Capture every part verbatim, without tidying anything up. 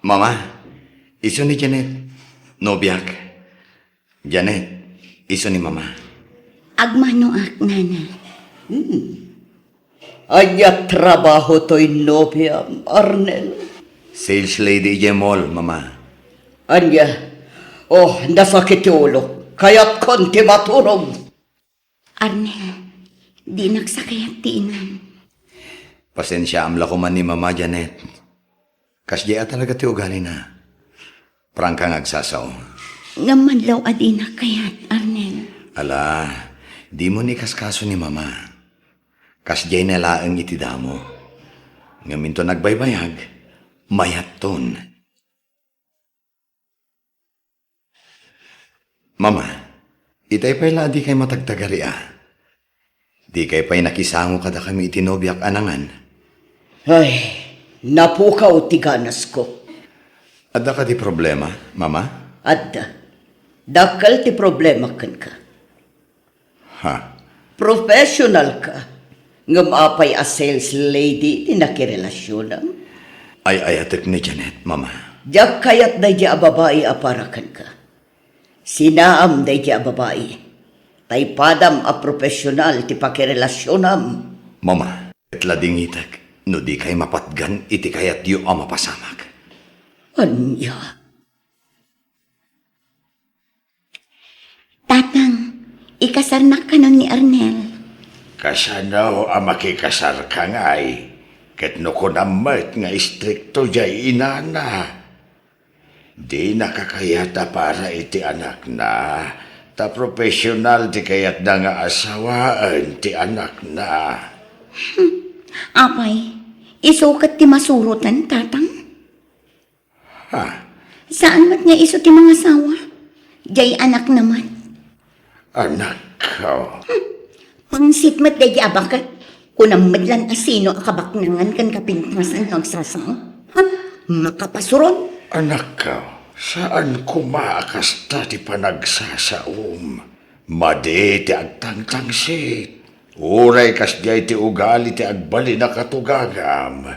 Mama, isu ni Janet, nobiak. Janet, isu ni Mama. Agmanoak, Nana. Hmm. Ania trabaho toy nobiam, Arnel? Sales lady idiay mall, Mama. Ania? Oh, nasakit ti ulo. Kayatkon ti maturog. Arnel, dinak sa kayat ti inam. Pasensiaam la koman ni Mama, Janet. Kasdiay a talaga ti ugalina. Prangka nga agsasao. Ngem madlaw a dinak kayat, Arnel. Ala, dimo ni kaskaso ni Mama. Kasdiay na laeng iti damo. Ngem inton agbaybayag, mayatton. Mama, itay pay la a dikay matagtagari a. Dikay pay nakisango kadakami iti nobiak a nangan. Ay, napukaw ti ganasko. Adda kadi problema, Mama? Adda. Dakkel ti problema kenka. Ha? Professional ka. Ngem apay a sales lady ti nakirelasionam? Ay-ayatek ni Janet, Mama. Diak kayat daydi a babai a para kenka. Sinaam daydi a babai. Tay padam a professional ti pakirelasionam. Mama, ket ladingitek no dikay mapatgan iti kayatyo a mapasamak. Ania? Tatang, ikasarnak kanon ni Arnel. Kasano a makikasarka ngay? Ket no kunam met nga istrikto diay inana, dina kakayat a para iti anakna, ta profesional ti kayatna nga asawaen ti anakna. Apay, isu ket ti masuroten, Tatang? Ha? Saan met nga isu ti mangasawa? Diay anakna met. Anakko. Hmm. Pangsit met daydi a baket. Kunam met lan a sino a kabaknangan ken kapintasan no agsasao. Ha? Makapasuron. Anakko, saan koma a kasta ti panagsasaom. Madi ti agtangtangsit. Uray kasdiay ti ugali ti agbalin a katugangam,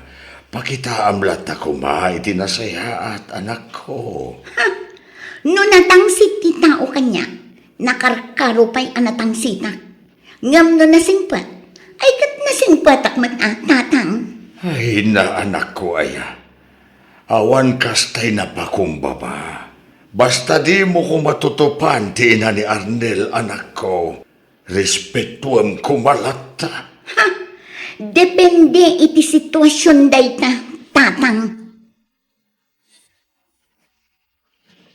pakitaam latta koma iti nasayaat, anakko. Ha! No natangsit ti tao kaniak, nakarkaro pay a natangsitak. Ngem no nasingpet, ay ket nasingpetak met a, Tatang. Ay, na, anakko aya. Awan kastay napakumbaba. Basta dimo koma tutupan ti ina ni Arnel, anakko. Respetuem koma latta. Ha! Depende iti situasion dayta, Tatang.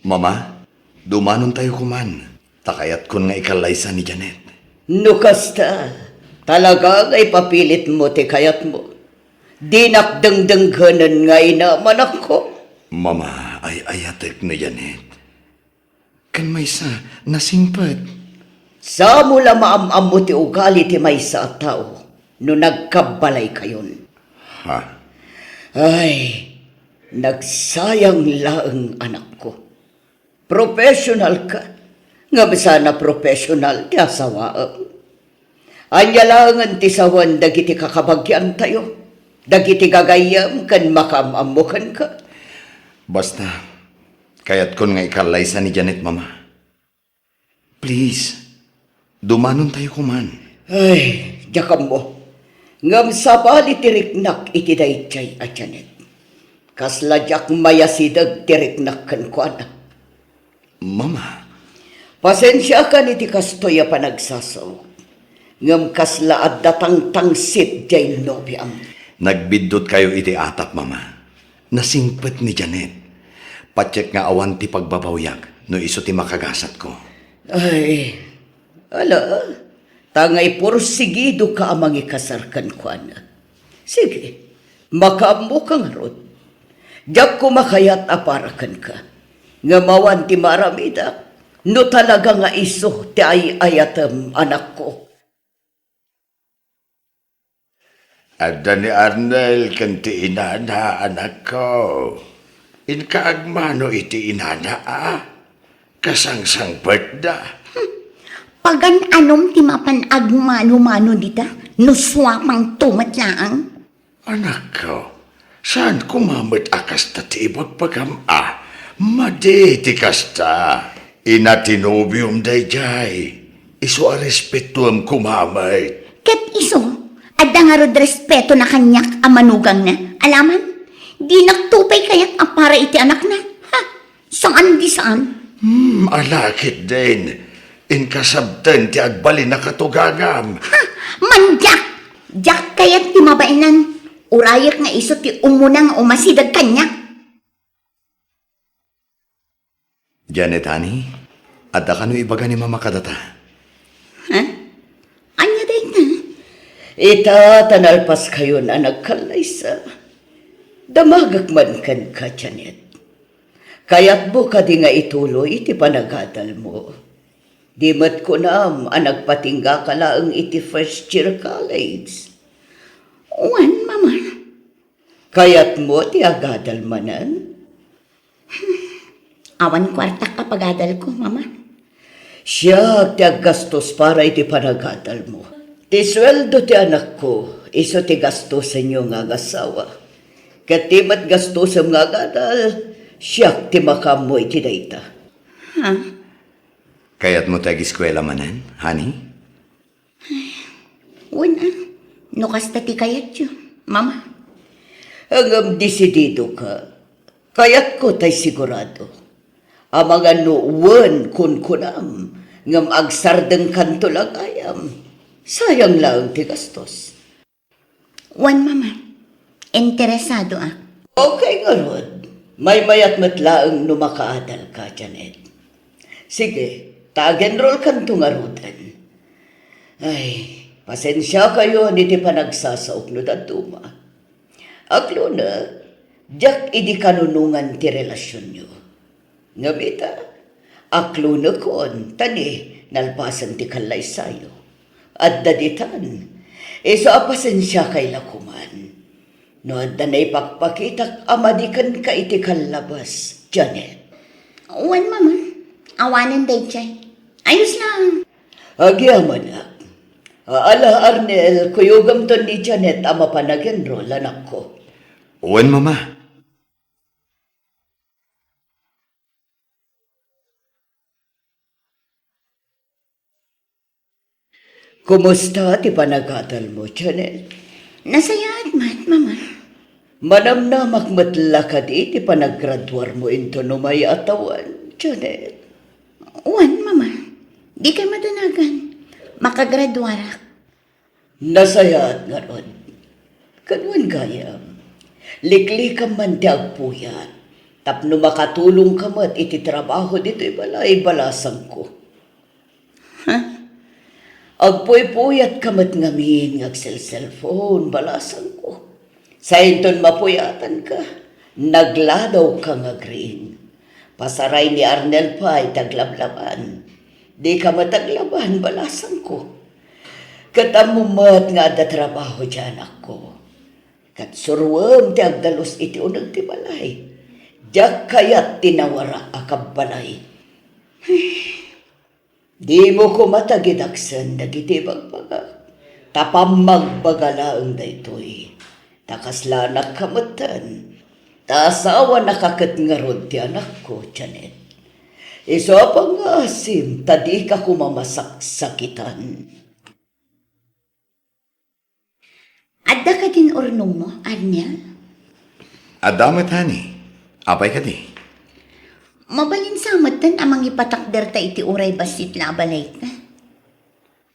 Mama, dumanontayo koman, ta kayatkon nga ikallaysa ni Janet. No kasta, talaga nga ipapilitmo ti kayatmo. Dinak dengdenggen nga inam, anakko. Mama, ay-ayatek ni Janet. Ken maysa, nasingpet. Samo la maam-ammo ti ugali ti maysa a tao no nagkabbalaykayon. Ha? Ay, nagsayang laeng, anakko. Professional ka. Ngem saan a professional ti asawaem. Ania laengen ti sawen dagiti kakabagiantayo, dagiti gagayyem ken makaam-ammo kenka? Basta, kayatkon nga ikallaysa ni Janet, Mama. Please, dumanontayo koman. Ay, diak ammo. Ngem sabali ti riknak iti daydiay a Janet. Kasla diak mayasideg ti riknak kenkuana. Mama. Pasensiakan iti kastoy a panagsasao. Ngem kasla adda tangtangsit diay nobiam. Nagbiddutkayo iti atap, Mama. Nasingpet ni Janet. Patiek nga awan ti pagbabawiak no isu ti makagasatko. Ay, ala, ta nga ipursigidoka a mangikasar kenkuana. Sige, makaammoka ngarud. Diak koma kayat a para kenka. Ngem awan ti maaramidak no talaga nga isu ti ay-ayatem, anakko. Adda ni Arnel ken ti inana, anakko. Inka agmano iti inana, a? Kasangsangpetda. Pagan-anom ti mapan agmano-mano dita, no suapangto met laeng? Anakko, Saan koma met a kasta ti ibagbagam a? Madi ti kasta. Ina ti nobiom daydiay. Isu a respetoem koma met. Ket isu, adda ngarud respetona kaniak a manugangna. Alaman, dinak tupay kayat a para iti anakna. Ha? Saan di saan. Hmm, ala ketdin. Inkasabten ti agbalin a katugangam. Ha? Mandiak! Diak kayat ti mabaenan. Urayek nga isu ti umuna nga umasideg kaniak. Janet, honey, adda kano ibaga ni Mama kadata? Ha? Ania dayta? Ita ta nalpaskayon a nagkallaysa. Damagek man kenka, Janet. Kayatmo kadi nga ituloy iti panagadalmo? Di met kunam a nagpatinggaka laeng iti first year college. Wen, Mama. Kayatmo ti agadal manen? Awan kuartak a pagadalko, Mama. Siak ti aggastos para iti panagadalmo. Ti sueldo ti anakko, isu ti gastosenyo nga agasawa. Ket ti met gastosem nga agadal, siak ti makaammo iti dayta. Ha? Kayatmo ti agiskuela manen, honey? Wen a, no kasta ti kayatyo, Mama. Ngem desididoka. Kayatko tay sigurado. Amangan no wen kunkunam, ngem agsardengkanto la gayam. Sayang laeng ti gastos. Wen, Mama. Interesadoak. Okay ngarud. Maymayat met laeng no makaadalka, Janet. Sige, ta ag-enrollkanto ngaruden. Ay, pasensiakayon iti panagsasaok no dadduma. Aglona, diak idi kanunongan ti relasionyo. Ngem ita, aklonekon, ta ni, nalpasen ti kallaysayo. Adda ditan, isu a pasensiakay la koman. No adda naipakpakitak a madi kenka iti kallabas, Janet. Wen, Mama. Awanen daydiay. Ayos lang. Agyamanak. Ala, Arnel, kuyogamton ni Janet a mapan ag-enroll, anakko. Wen, Mama. Kumusta ti panagadalmo, Janet? Nasayaat met, Mama. Manamnamak met la kadi ti panagraduarmo inton umay a tawen, Janet? Wen, Mama. Dikay madanagan. Makagraduarak. Nasayaat ngarud. Ket wen gayam, liklikam man ti agpuyat tapno makatulongka met iti trabaho ditoy balay, balasangko. Ha? Agpuypuyatka met ngamin nga agselselpon, balasangko. Sainton mapuyatanka, nagladawka nga agriing. Pasaray ni Arnel pay ti aglablaban. Dika met aglaban, balasangko. Ket ammom met nga adda trabaho ti anakko. Ket suroem ti agdalus iti uneg ti balay. Diak kayat ti nawara a kabbalay. Dimo koma tagidaksen dagiti ibagbagak, ta pammagbaga laeng daytoy. Ta kasla anakka metten, ta asawanaka ket ngarud ti anakko, Janet. Isu a pangngaasim ta dika koma masaksakitan. Adda kadin urnongmo, Arnel? Adda met, honey. Apay kadi? Mabalin sa metten a mangipatakderta iti uray bassit la a balayta.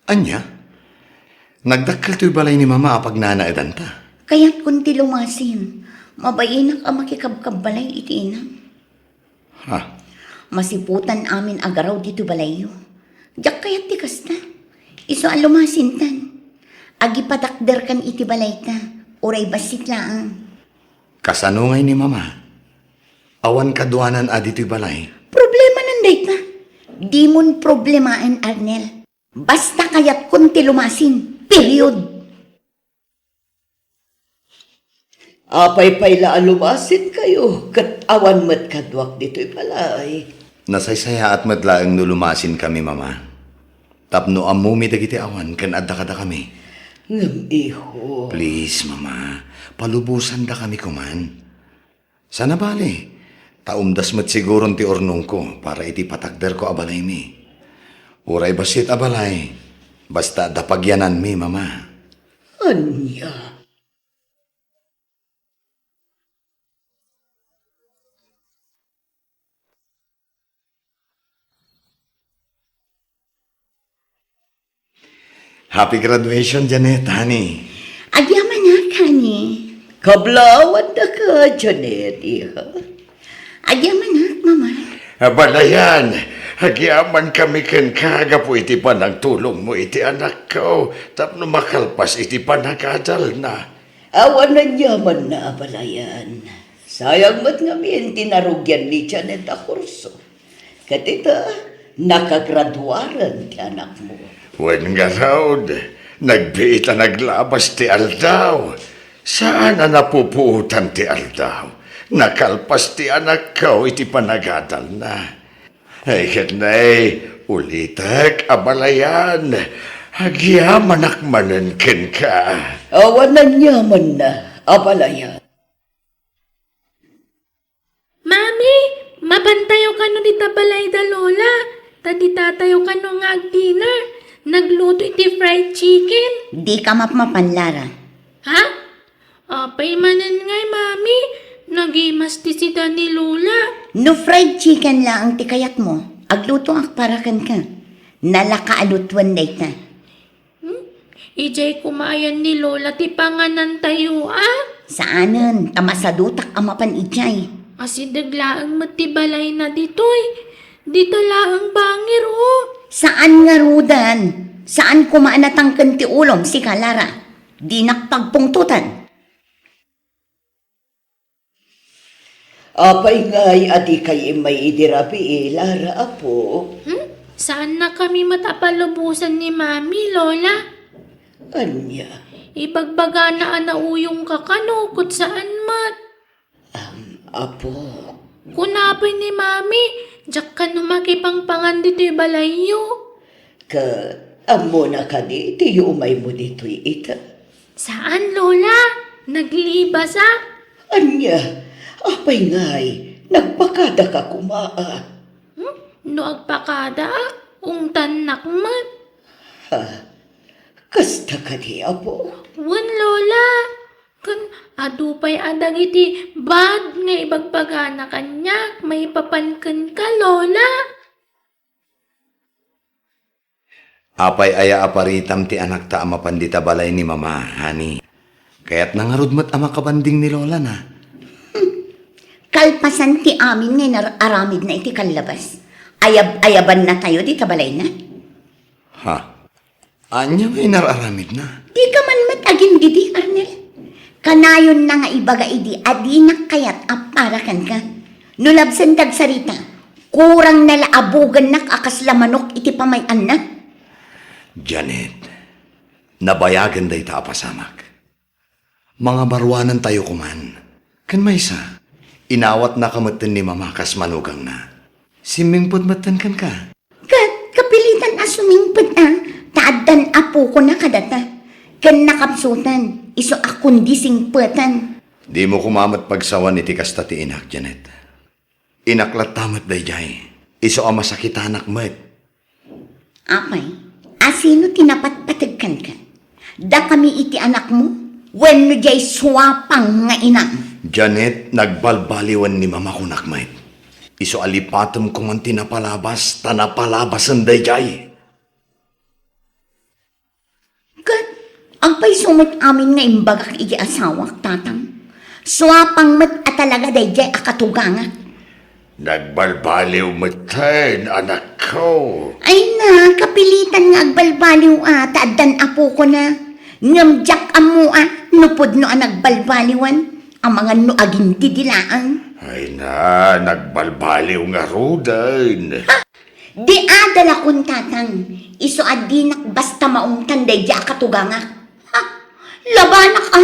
Ania? Nagdakkel toy balay ni Mama a pagnanaedanta. Kayatkon ti lumasin. Mabainak a makikabkabbalay iti inam. Ha? Masiputan amin a garaw ditoy balayyo. Diak kayat ti kasta. Isu a lumasintan. Agipatakderkan iti balayta. Uray bassit laeng. Kasano ngay ni Mama? Awan kaduanan a ditoy balay. Problemanan dayta. Dimon problemaen, Arnel. Basta kayatkon ti lumasin. Period. Apay pay la a lumasinkayo ket awan met kaduak ditoy balay? Nasaysayaat met laeng no lumasinkami, Mama. Tapno ammomi dagiti awan ken adda kadakami. Ngem, iho. Please, Mama. Palubosandakami koman. Sana bale, ta umdas met siguron ti urnongko para iti patakderko a balaymi. Uray bassit a balay, basta adda pagyananmi, Mama. Ania? Happy graduation, Janet, honey. Agyamanak, honey. Kablawandaka, Janet, iha. Agyamanak, Mama. Abalayan, agyamankami kenka gapu iti panangtulongmo iti anakko tapno makalpas iti panagadalna. Awan aniamanna, abalayan. Sayang met ngamin ti narugian ni Janet a kurso. Ket ita, nakagraduaren ti anakmo. Wen ngarud, nagbiit a naglabas ti aldaw. Saan a napupuotan ti aldaw. Nakalpas ti anakko iti panagadalna. Ay, ket nay, ulitek, abalayan. Agyamanak manen kenka. Awan aniamanna, abalayan. Mami, mapantayo kano dita balay da Lola? Ta ditatayo kano nga agdinner. Nagluto iti fried chicken. Dika mapmapan, Lara. Ha? Apay manen ngay, Mami? Nagimas ti sida ni Lola. No fried chicken laeng ti kayatmo, aglutoak para kenka. Nalaka a lutoen dayta. Hmm? Idiay koma ayan ni Lola ti panganantayo, a? Saanen, ta masadutak a mapan idiay. Asideg laeng met ti balayna ditoy. Dita laeng bangir, o. Saan ngaruden? Saan koma a natangken ti ulom, sika, Lara? Dinak pagpungtotan. Apay ngay a dikay immay idi rabii, Lara, apo? Hmm? Saannakami met a palubosan ni Mami, Lola. Ania? Ibagbagana a nauyongka kano, ket saan met. Am, apo. Kuna pay ni Mami, diak kano makipangpangan ditoy balayyo. Ket ammona kadi ti yumaymo ditoy ita? Saan, Lola. Naglibasak. Ania? Apay ngay, nagpakadaka koma a? Hmm? No agpakadaak, ungtannak met. Ha? Kasta kadi, apo? Wen, Lola. Ken adu pay a dagiti bad nga ibagbagana kaniak maipapan kenka, Lola. Apay aya a paritam ti anakta a mapan dita balay ni Mama, honey? Kayatna ngarud met a makabanding ni Lolana. Hmm. Kalpasan ti amin nga inar-aramidna iti kallabas, ayab-ayabannatayo dita balayna. Ha? Ania nga inar-aramidna? Dika man met agindidi, Arnel. Kanayonna nga ibaga idi a dinak kayat a para kenka. No labsen tagsarita, kurangna la a bugennak a kasla manok iti pamay-anna. Janet, nabayagen dayta a pasamak. Mangabaruanantayo koman. Ken maysa, inawatnaka metten ni Mama kas manugangna. Simmingpet metten kenka. Ket kapilitan a sumingpet a, ta addan apokona kadata. Ken nakapsutan, isu a kundi singpeten. Dimo koma met pagsawan iti kasta ti inak, Janet. Inak latta met daydiay. Isu a masakitanak met. Apay, asino ti napatpateg kenka? Dakami iti anakmo? Wenno diay suapang nga inam? Janet, nagbalbaliwen ni Mama kunak met. Isu a lipatem koman ti napalabas, ta napalabasen daydiay. Ket agpayso met amin nga imbagak iti asawak, Tatang? Suapang met a talaga daydiay a katugangak. Nagbalbaliw metten, anakko. Ay na, kapilitan nga agbalbaliw a, ta addan apokona. Ngem diak ammo a, no pudno a nagbalbaliwan, amangan no agindidi laeng. Ay na, nagbalbaliw ngaruden. Ha? Di adalakon, Tatang, isu a dinak basta maungtan daydiay a katugangak. Ha? Labanak a,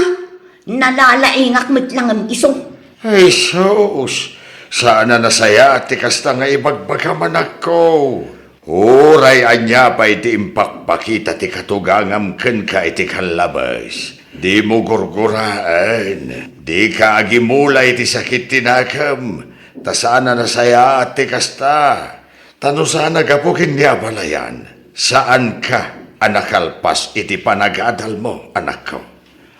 nalalaingak met la ngem isu. Ay, sus! Saan a nasayaat ti kasta nga ibagbagam, anakko. Uray ania pay ti impakpakita ti katugangam kenka iti kallabes, Dimo gurguraen, dika agimula iti sakit ti nakem, ta saan a nasayaat ti kasta. Ta no saan a gapu ken ni abalayan, saanka a nakalpas iti panagadalmo, anakko.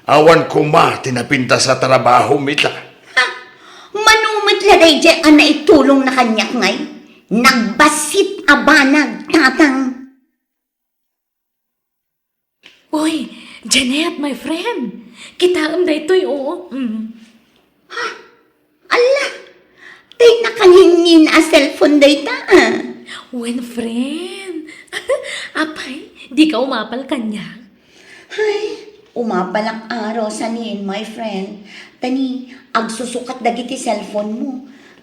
Awan koma ti napintas a trabahom ita. Ha? Mano met la daydiay a naitulongna kaniak ngay? Nagbassit a banag, tatang. Uy, Janet, my friend. Kitaem daytoy, o. Mm. Ha? Alla, tay nakangingin a cellphone dayta, ah. Wen, friend. Apay, dika umapal kaniak? Ay, umapalak a, Rosalyn, my friend. Ta ni, agsusukat dagiti cellphone mo.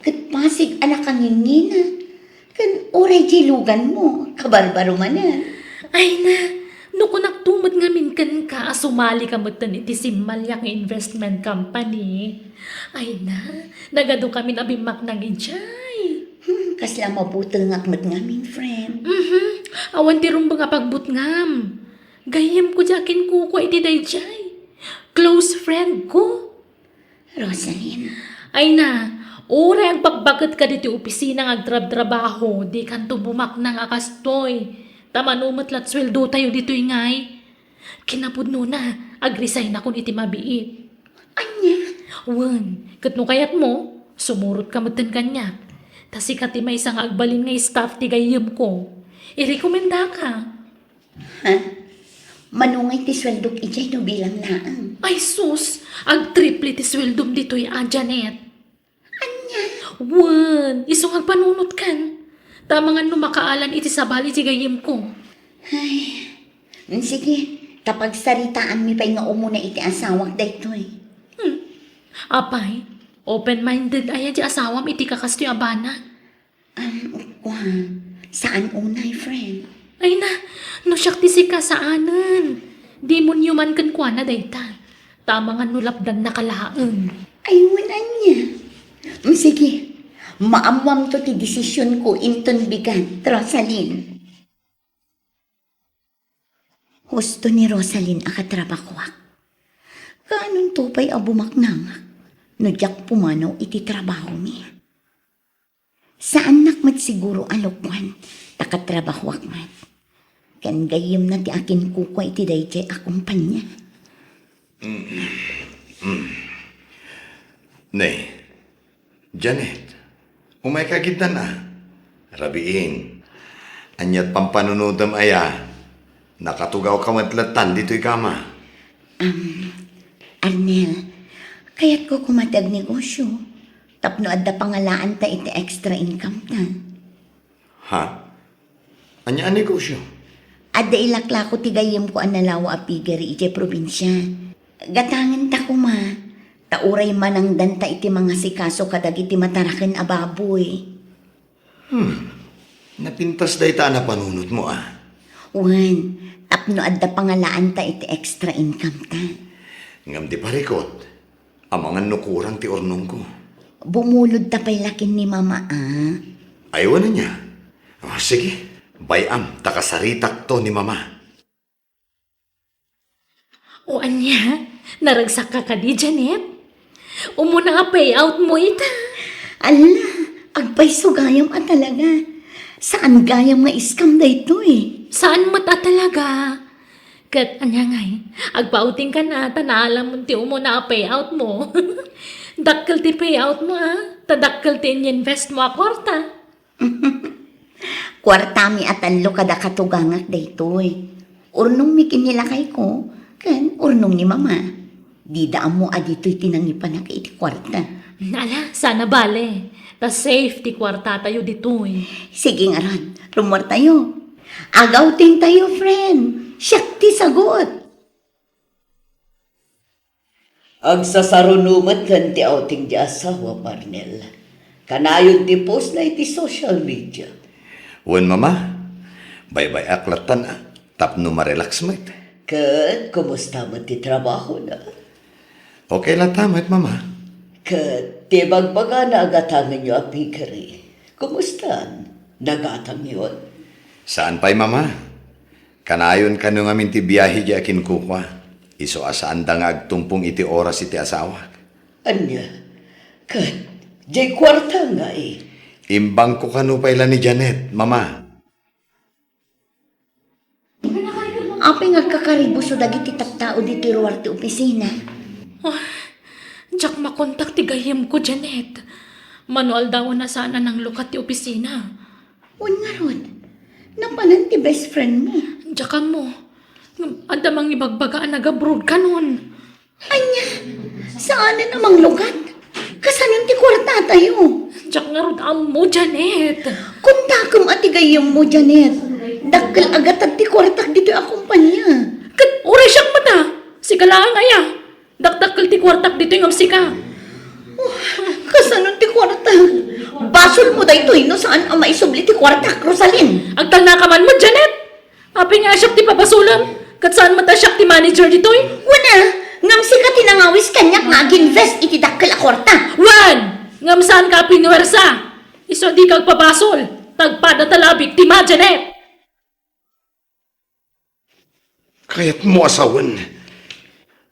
Ket pasig a nakangingina. Ken uray diay luganmo, kabarbaro manen. Ay na, no kunakto met ngamin kenka a sumalika metten iti simmaliak nga investment company. Ay na, nagadukamin a bimmaknang idiay. Hmm, kasla mabutengak met ngamin, friend. Mhm. Awan ti rumbeng a pagbutngam. Gayyemko diay akinkukua iti daydiay. Close friend ko. Rosalyn. Ay na, uray agbakbaketka ditoy opisina nga agtrabtrabaho, dikanto bumaknang a kastoy. Ta mano met la ti sueldotayo ditoy ngay. Kinapudnona, agresignak iti mabiit. Ania? Wen, ket no kayatmo, sumurotka metten kaniak. Ta sika ti maysa nga agbalin nga staff ti gayyemko. Irekomendaka. Ha? Mano ngay ti sueldok idiay no bilang laeng? Ay sus, agtriple ti sueldom ditoy a, Janet. Ania? Wen, isu nga agpanunotkan. Ta amangan no makaalan iti sabali ti gayyemko. Ay, mm, sige, ta pagsaritaanmi pay nga umuna iti asawak daytoy. Hmm. Apay, open-minded aya ti asawam iti kakastoy a banag? Um, kua, saan unay, friend? Ay na, no siak ti sika, saanen. Demonyo man kenkuana dayta. Ta amangan no lapdannaka laeng. Ay, wen ania. Mm, sige, maammoamto ti desisionko inton bigat, Rosalyn. Husto ni Rosalyn a katrabahoak. Kaanonto pay a bumaknangak no diak pumanaw iti trabahomi? Saannak met siguro a lokoan ta katrabahoak met. Ken gayyemna ti akinkukua iti daydiay a kompania. Ne, Janet, umayka ketdin a. Rabiin, aniat pampanunotem aya? Nakatugawka met latta ditoy kama. Um, Arnel, kayatko koma ti agnegosyo tapno adda pangalaanta iti extra income ta. Ha? Ania a negosyo? Adda ilaklako ti gayyemko a nalawa a piggery idiay probinsia. Gatangenta koma, ta uray manangdanta iti mangasikaso kadagiti mataraken a baboy. Hmm. Napintas dayta a napanunotmo, a. Wen, tapno adda pangalaanta iti extra income ta. Ngem ti parikut, amangan no kurang ti urnongko. Bumulodta pay la ken ni Mama, a. Ay, wen ania? O, sige, bay-am ta kasaritakto ni Mama. O ania? Naragsakka kadi, Janet? Umuna a payoutmo ita. Alla, agpayso gayam a talaga. Saan gayam nga scam daytoy? Saan met a talaga? Ket ania ngay, agpautingkan a ta naalamon ti umuna a payoutmo. Dakkel ti payoutmo a, ta dakkel ti ininvestmo a kuarta. Kuartami a tallo kada katugangak daytoy. Urnongmi ken ni lakayko, ken urnong ni Mama. Dida ammo a ditoy ti nangipanak iti kuarta. Ala, saan a bale. Ta safe ti kuartatayo ditoy. Sige ngarud, rummuartayo. Agawtingtayo, friend. Siak ti sagut. Agsasaruno metten ti outing ti asawam, Arnel. Kanayon ti postna iti social media. Wen, Mama, baybay-ak lattan a tapno marelax met. Ket kumusta met ti trabahona? Okay latta met, Mama. Ket ti bagbagana a gatangenyo a piggery, kumustan? Nagatangyon? Saan pay, Mama. Kanayon kano ngamin ti biahe diay akinkukua. Isu a saanda nga agtumpong iti oras iti asawak. Ania? Ket, diay kuarta ngay? Imbangko kano pay la ni Janet, Mama. Apay nga agkakaribuso dagiti tattao ditoy ruar ti opisina? Ah, diak makontak ti gayyemko, Janet. Mano aldawen a saan a nanglukat ti opisina. Wen ngarud, napanan ti best friend mo. Diak ammo. Adda mangibagbaga a nag-abroad kanon. Ania? Saanen a manglukat? Kasanon ti kuartatayo? Diak ngarud ammo, Janet. Kontakem a ti gayyemmo, Janet. Dakkel a gatad ti kuartak ditoy a kompania. Ket uray siak met a. Sika laeng aya. Dakdakkel ti kuartak ditoy ngem sika. Oh, kasanon ti kuartak? Basolmo daytoy no saan a maisubli ti kuartak, Rosalyn. Agtalnaka man met, Janet. Apay nga siak ti pabasolem? Ket saan met a siak ti manager ditoy? Wen a, ngem sika ti nangawis kaniak nga ag-invest iti dakkel a kuarta. Wen, ngem saanka a pinuwersa. Isu a dika agpabasol, ta agpada ta la a biktima, Janet. Kayatmo a sawen,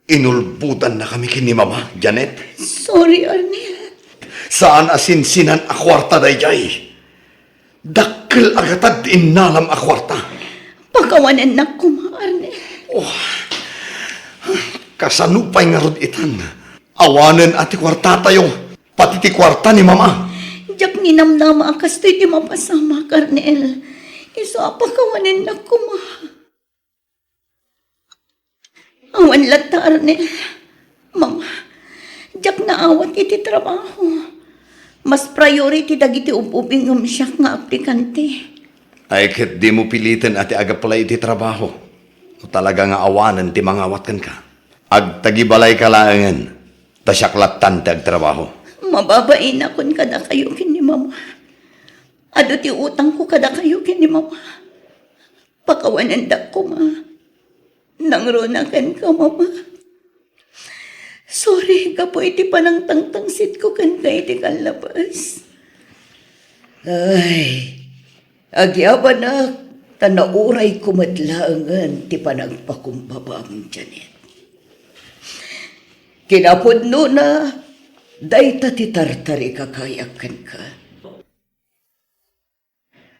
inulbodannakami ken ni Mama, Janet. Sorry, Arnel. Saan a sinsinan a kuarta daydiay. Dakkel a gatad ti innalam a kuarta. Pakawanennak koma, Arnel. Oh. Kasano pay ngarud itan? Awanen a ti kuartatayo, pati ti kuarta ni Mama. Diak ninamnama a kastoy ti mapasamak, Arnel. Isu a pakawanennak koma. Awan latta, Arnel. Mama, diak naawat iti trabaho. Mas priority dagiti ub-ubing ngem siak nga aplikante. Ay, ket dimo piliten a ti ag-apply iti trabaho. No talaga nga awanen ti mangawat kenka, agtagibalayka laengen, ta siak lattan ti agtrabaho. Mababainak kadakayo ken ni Mama. Adu ti utangko kadakayo ken ni Mama. Pakawanendak koma. Nangruna kenka, Mama. Sorry gapu iti panangtangtangsitko kenka iti kallabas. Ay, agyamanak, ta naurayko met laengen ti panagpakumbabam, Janet. Kinapudnona, dayta ti tartarikakayak kenka.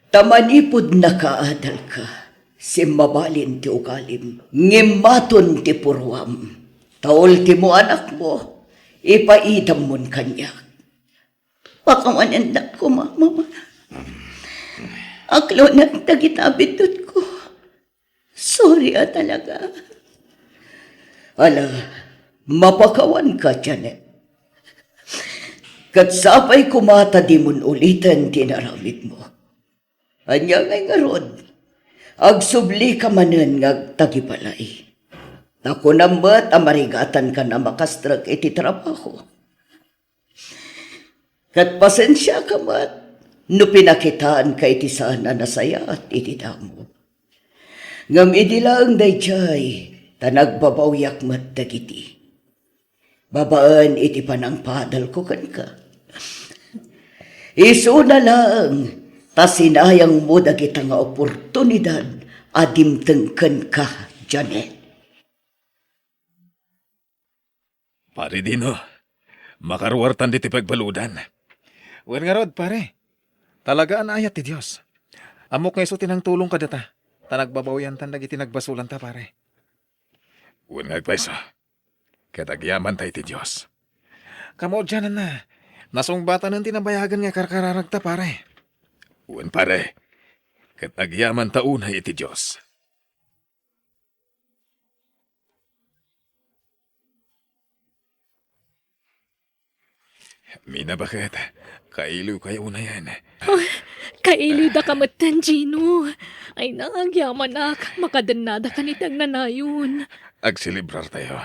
Ta manipud nakaadalka, simmabalin ti ugalim, ngimmaton ti puruam. Ta ultimo anakmo, ipaidammon kaniak. Pakawanennak koma, Mama. Aklonak dagita a biddutko. Sorry a talaga. Ala, mapakawanka, Janet. Ket sapay koma ta dimon uliten ti inaramidmo. Ania ngay ngarud? Agsublika manen nga agtagibalay. Ta kunam met a marigatankan a makastrek iti trabaho. Ket pasensiaka met no pinakitaanka iti saan a nasayaat iti damo. Ngem idi laeng daydiay, ta nagbabawiak met dagiti babaen iti panangpadalko kenka. Isuna laeng ta sinayangmo dagita nga oportunidad a dimteng kenka, Janet. Pare Dino, makaruartan ditoy pagbaludan. Wen ngarud, pare. Talaga a naayat ti Dios. Ammok nga isu ti nangtulong kadata, ta nagbabawiantan dagiti nagbasolanta, pare. Wen nga agpayso, ket agyamanta iti Dios. Kamaudiananna, nasungbatanen ti nabayagen nga karkararagta, pare. Wen, pare, ket agyamanta unay iti Dios. Mina, baket, kailiwkayo unayen. Oh, kailiwdaka metten, Gino. Ay, nagyamanak, makadennadakan iti agnanayon. Agselebrartayo.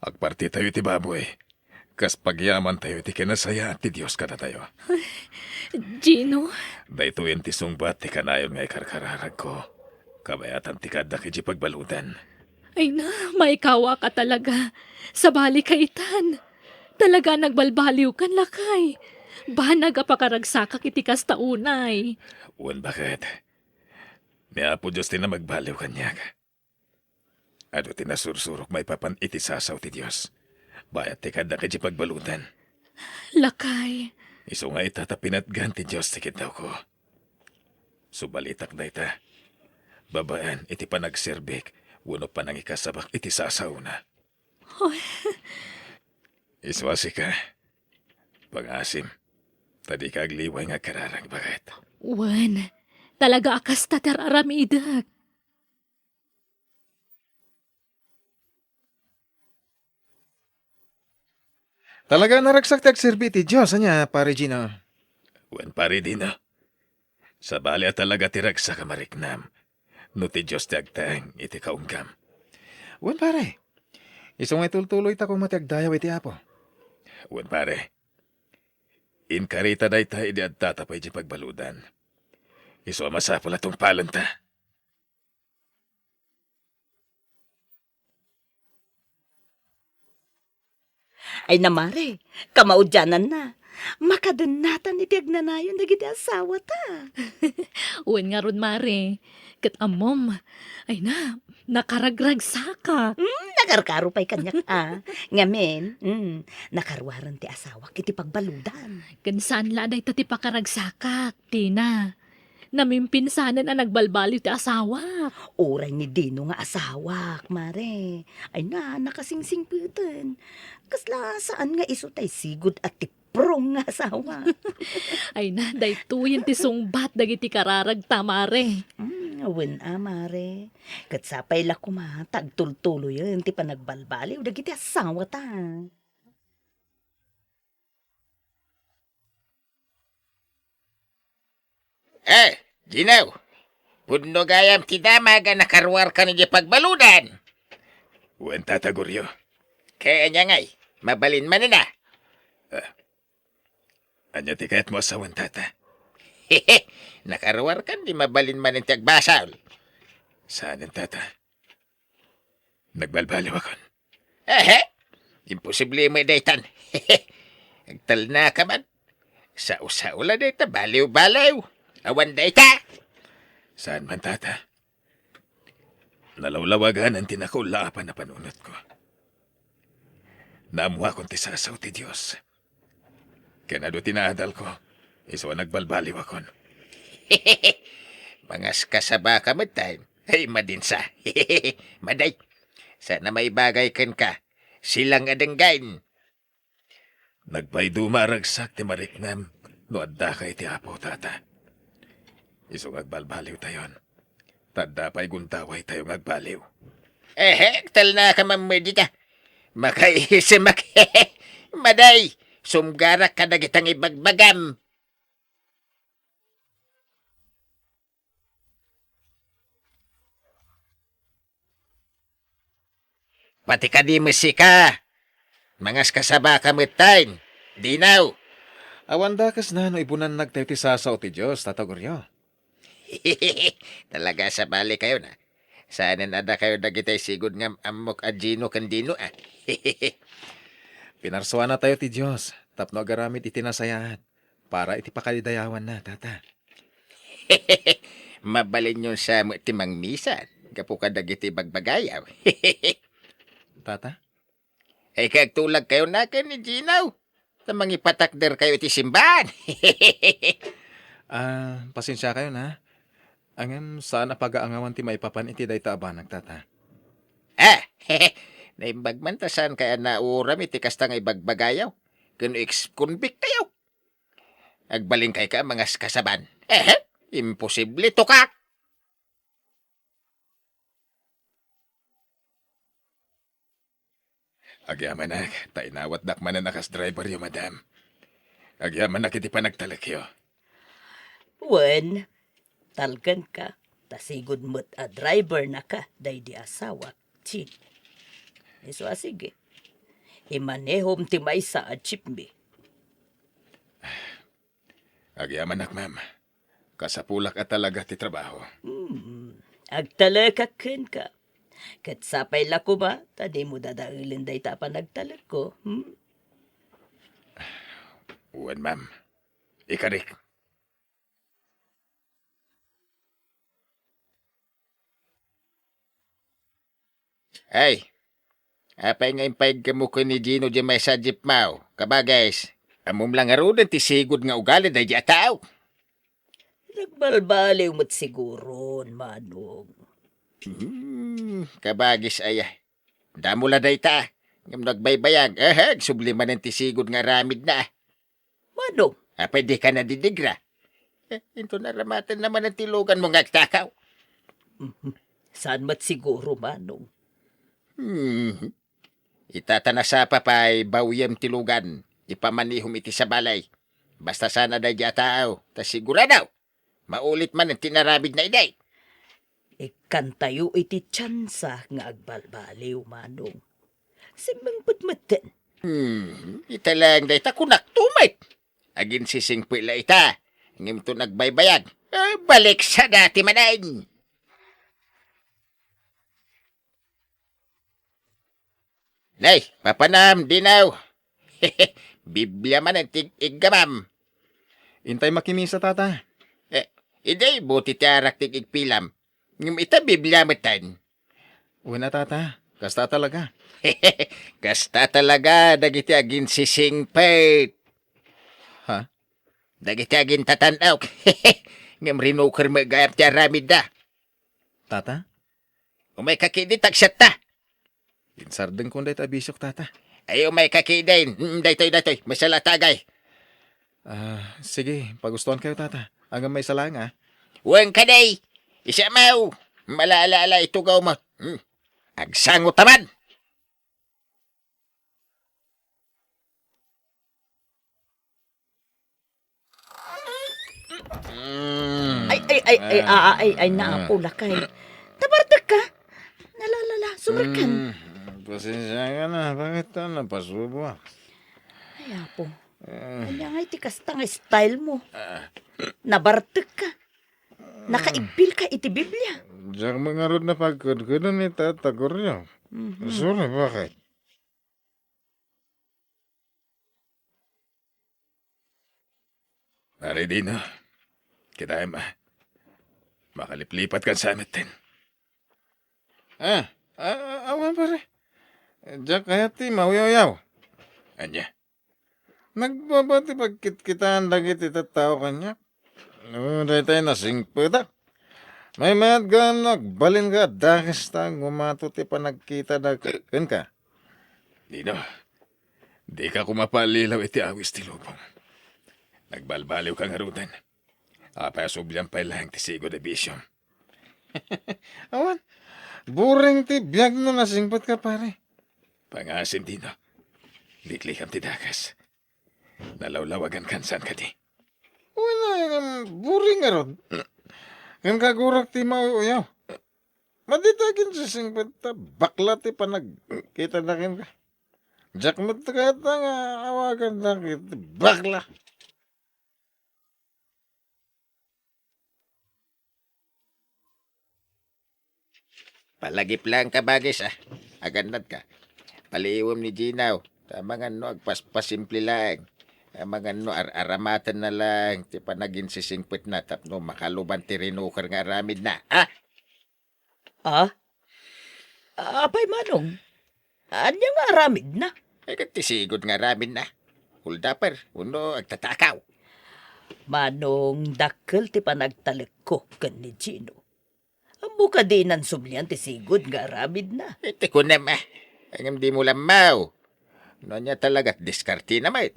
Agpartitayo iti baboy. Kas pagyamantayo iti kinasayaat ti Dios kadatayo. Gino? Daytoyen ti sungbat ti kanayon nga ikarkararagko. Kabayatan ti kaaddak idiay pagbaludan. Ay na, maikawaka talaga. Sabalika itan. Talaga a nagbalbaliwkan, lakay. Banag a pakaragsakak iti kasta unay. Wen, baket. Ni Apo Dios ti namagbaliw kaniak. Adu ti nasursurok maipapan iti sasaw ti Dios. Bayat ti kaaddak idiay pagbaludan. Lakay. Isu nga ita ta pinatgan ti Dios ti kiddawko. Subalitak dayta. Babaen iti panagserbik wenno panangikasabak iti sasawna. Hoy. Isu a sika, pangasim, ta dika agliway nga agkararag, baket. Wen, talaga a kasta ti ar-aramidek. Talaga a naragsak ti agserbi iti Dios, ania, Pare Gino? Wen, Pare Dino. Sabali a talaga ti ragsak a mariknam, no ti Dios ti agtaeng iti kaunggam. Wen, pare. Isu nga itultuloyta koma ti agdayaw iti Apo. Wen, pare. Inkarita dayta idi adtata pay idiay pagbaludan. Isu a masapul a tungpalenta. Ay na, mare, kamaudiananna. Makadennatan iti agnanayon dagiti asawata. Wen ngarud, mare. Ket ammom, ay na, nakaragragsakak. Hmm, nakarkaro pay kaniak, a. Ngamin, hmm, nakaruaren ti asawak iti pagbaludan. Ken saan la a dayta ti pakaragsakak, Tina. Namimpinsanen a nagbalbaliw ti asawak. Uray ni Dino nga asawak, mare. Ay na, nakasingsingpeten. Kasla saan nga isu tay sigud a tiprong nga asawa. Ay na, daytoyen ti sungbat dagiti kararagta, mare. Hmm, wen a, mare. Ket sapay la koma ta agtultuloyen ti panagbalbaliw dagiti asawata. Eh, Gino, pudno gayam ti damag a nakaruarkan idiay pagbaludan. Wen, Tata Goryo. Ket ania ngay, mabalin manen a? Ah, ania ti kayatmo a sawen, Tata? Nakaruarkan di mabalin manen ti agbasol. Saanen, Tata. Nagbalbaliwakon. Ehe, imposible met daytan. Agtalnaka man. Sao-sao la dayta, baliw-baliw. Awan dayta. Saan man, Tata? Nalawlawaganan ti nakaulapan a panunotko. Naammuakon ti sasaw ti Dios. Ken adu ti naadalko, isu a nagbalbaliwakon. Mangaskasabaka met, tay. Ay, madinsa. Maday. Saan a maibagay kenka. Silang a denggen. Nagpayduma a ragsak ti mariknam no addaka iti Apo, Tata. Isu nga agbalbaliwtayon. Ta adda pay gundawaytayo nga agbaliw. Ehe, agtalnaka man met dita. Makaisimak. Maday, sumgarak kadagita nga ibagbagam. Pati kadi met sika, mangaskasabaka met, tay. Dinaw. Awan dakes na no ibunannagtayo ti sasaw ti Dios, Tata Goryo. Talaga a sabalikayon, a. Saanen a dakayo dagiti sigud nga am-ammok a Gino ken Dino, a. Pinarsuanatayo ti Dios tapno agaramid iti nasayaat para iti pakalidayawanna, Tata. Mabalinyon sa met ti mangmisa gapu kadagiti bagbagayaw. Tata? Ay, kay agtulagkayo na ken ni Gino. Ta mangipatakderkayo iti simbahan. Ah, pasensiakayon, a. Ngem saan a pagaangawan ti maipapan iti dayta a banag, Tata. Ah, naimbag man ta saan kay a nauram iti kasta nga ibagbagayaw. Ken ex-convict kayo. Agbalinkay ka, mangaskasaban. Ehe, imposible, tukak! Agyamanak, ta inawatdak manen a kas driveryo, madam. Agyamanak iti panagtalekyo. Wen, talkenka, ta sigud met a drivernaka daydi asawak, Chin. Isu a sige. Imanehom ti maysa a jeepney. Agyamanak, ma'am. Kasapulak a talaga ti trabaho. Hmm. Agtalekak kenka. Ket sapay la koma ta dimo dadaelen dayta a panagtalekko, hmm? Wen, ma'am. Ikarik. Ay, apay nga impayegmo ken ni Gino diay maysa a jeepmo? Kabagis, ammom la ngaruden ti sigud nga ugali daydiay a tao. Nagbalbaliw met siguron, Manong. Hmm, kabagis aya. Damo la dayta. Ngem no agbaybayag, eh, agsubli manen ti sigud nga aramidna. Manong? Apay dika nadidigra? Eh, inton aramatenna manen ti luganmo nga agtakaw. Mhm. Saan met siguro, Manong? Hmm. Ita ta nasapa pay, bawyem ti lugan, ipamanihom iti sabali. Basta saan a daydiay a tao, ta sigurado, maulit manen ti inaramidna idi. Ikkantayo iti tiansa nga agbalbaliw, Manong. Simmengpet metten. Hmm, ita laeng dayta kunakto met. Aginsisingpet la ita, ngem inton agbaybayag, eh, balik sa dati manen. Nay, papanam, Dino. Biblia manen ti iggamam. Intay makimisa, Tata. Eh, idi buti ti arak ti igpilam. Ngem ita Biblia metten. Wen a, Tata. Kasta talaga. Kasta talaga dagiti aginsisingpet. Ha? Dagiti agintatan-ok. Ngem rinuker met gayam ti aramidda. Tata? Umayka ketdi ta agsiatta. Insardengkon dayta a bisiok, Tata. Ay, umayka ketdi. Mm, daytoy, daytoy. Maysa la ti agay. Ah, sige, pagustuankayo, Tata. Ngem maysa laeng, ah. Wen kadi. Isamaw. Malala-ala itugawmo. Hmm. Agsangotaman. Mm. Ay, ay, ay, ay, ah, ay, ay, naapo, lakay. Nabartek ka? Nalalala, sumerkan. Mm, pasensya ka na. Bakit ka napasubo? Ay, apo. Eh. Ania nga iti kasta nga style mo? Ah. Nabartek ka? Nakaigpil ka iti Biblia? Diak mangarud na pagkudkudon ni Tata Goryo. Mhm. Sorry, bakit? Pare Dino, kitaem, ah. Makaliplipatkan sa metten. Ah, ah, ah, awan, pare. Diak kayat ti mauyawyaw. Ania? Nagbaba ti pagkitkitaan dagiti tattao kaniak. No, daytay nasingpetak. Maymayat gayam no agbalinka a dakes ta gumato ti panagkitada kenka. Dino, dika koma paallilaw iti awis ti lubong. Nagbalbaliwka ngaruden. Apay a sublian pay laeng ti sigud a bisiom? Awan, boring ti biag no nasingpetka, pare. Pangasim, Dino. Liklikam ti dakes. Nalawlawagankan, saan kadi? Wala, ngem boring ngarud. Ngem kagurak ti mauyaw. Madi ta aginsisingpet ta bakla ti panagkitada kenka. Diak met kayat nga awagandak iti bakla. Palagip laeng, kabagis, ah. Agannadka. Paliiwem ni Gino. Ta amangan no agpaspasimple laeng. Amangan no ar-, aramatenna laeng ti panaginsisingpetna tapno makaluban ti rinuker nga aramidna. Ah? Ah? Apay, Manong? Ania nga aramidna? Ay, ket ti sigud nga aramidna. Hold-upper, wenno agtatakaw. Manong, dakkel ti panagtalekko ken ni Gino. Ammo kadi inansublian ti sigud nga aramidna? Iti kunem, ah. Ngem dimo lammaw. No ania talaga ti diskartena met.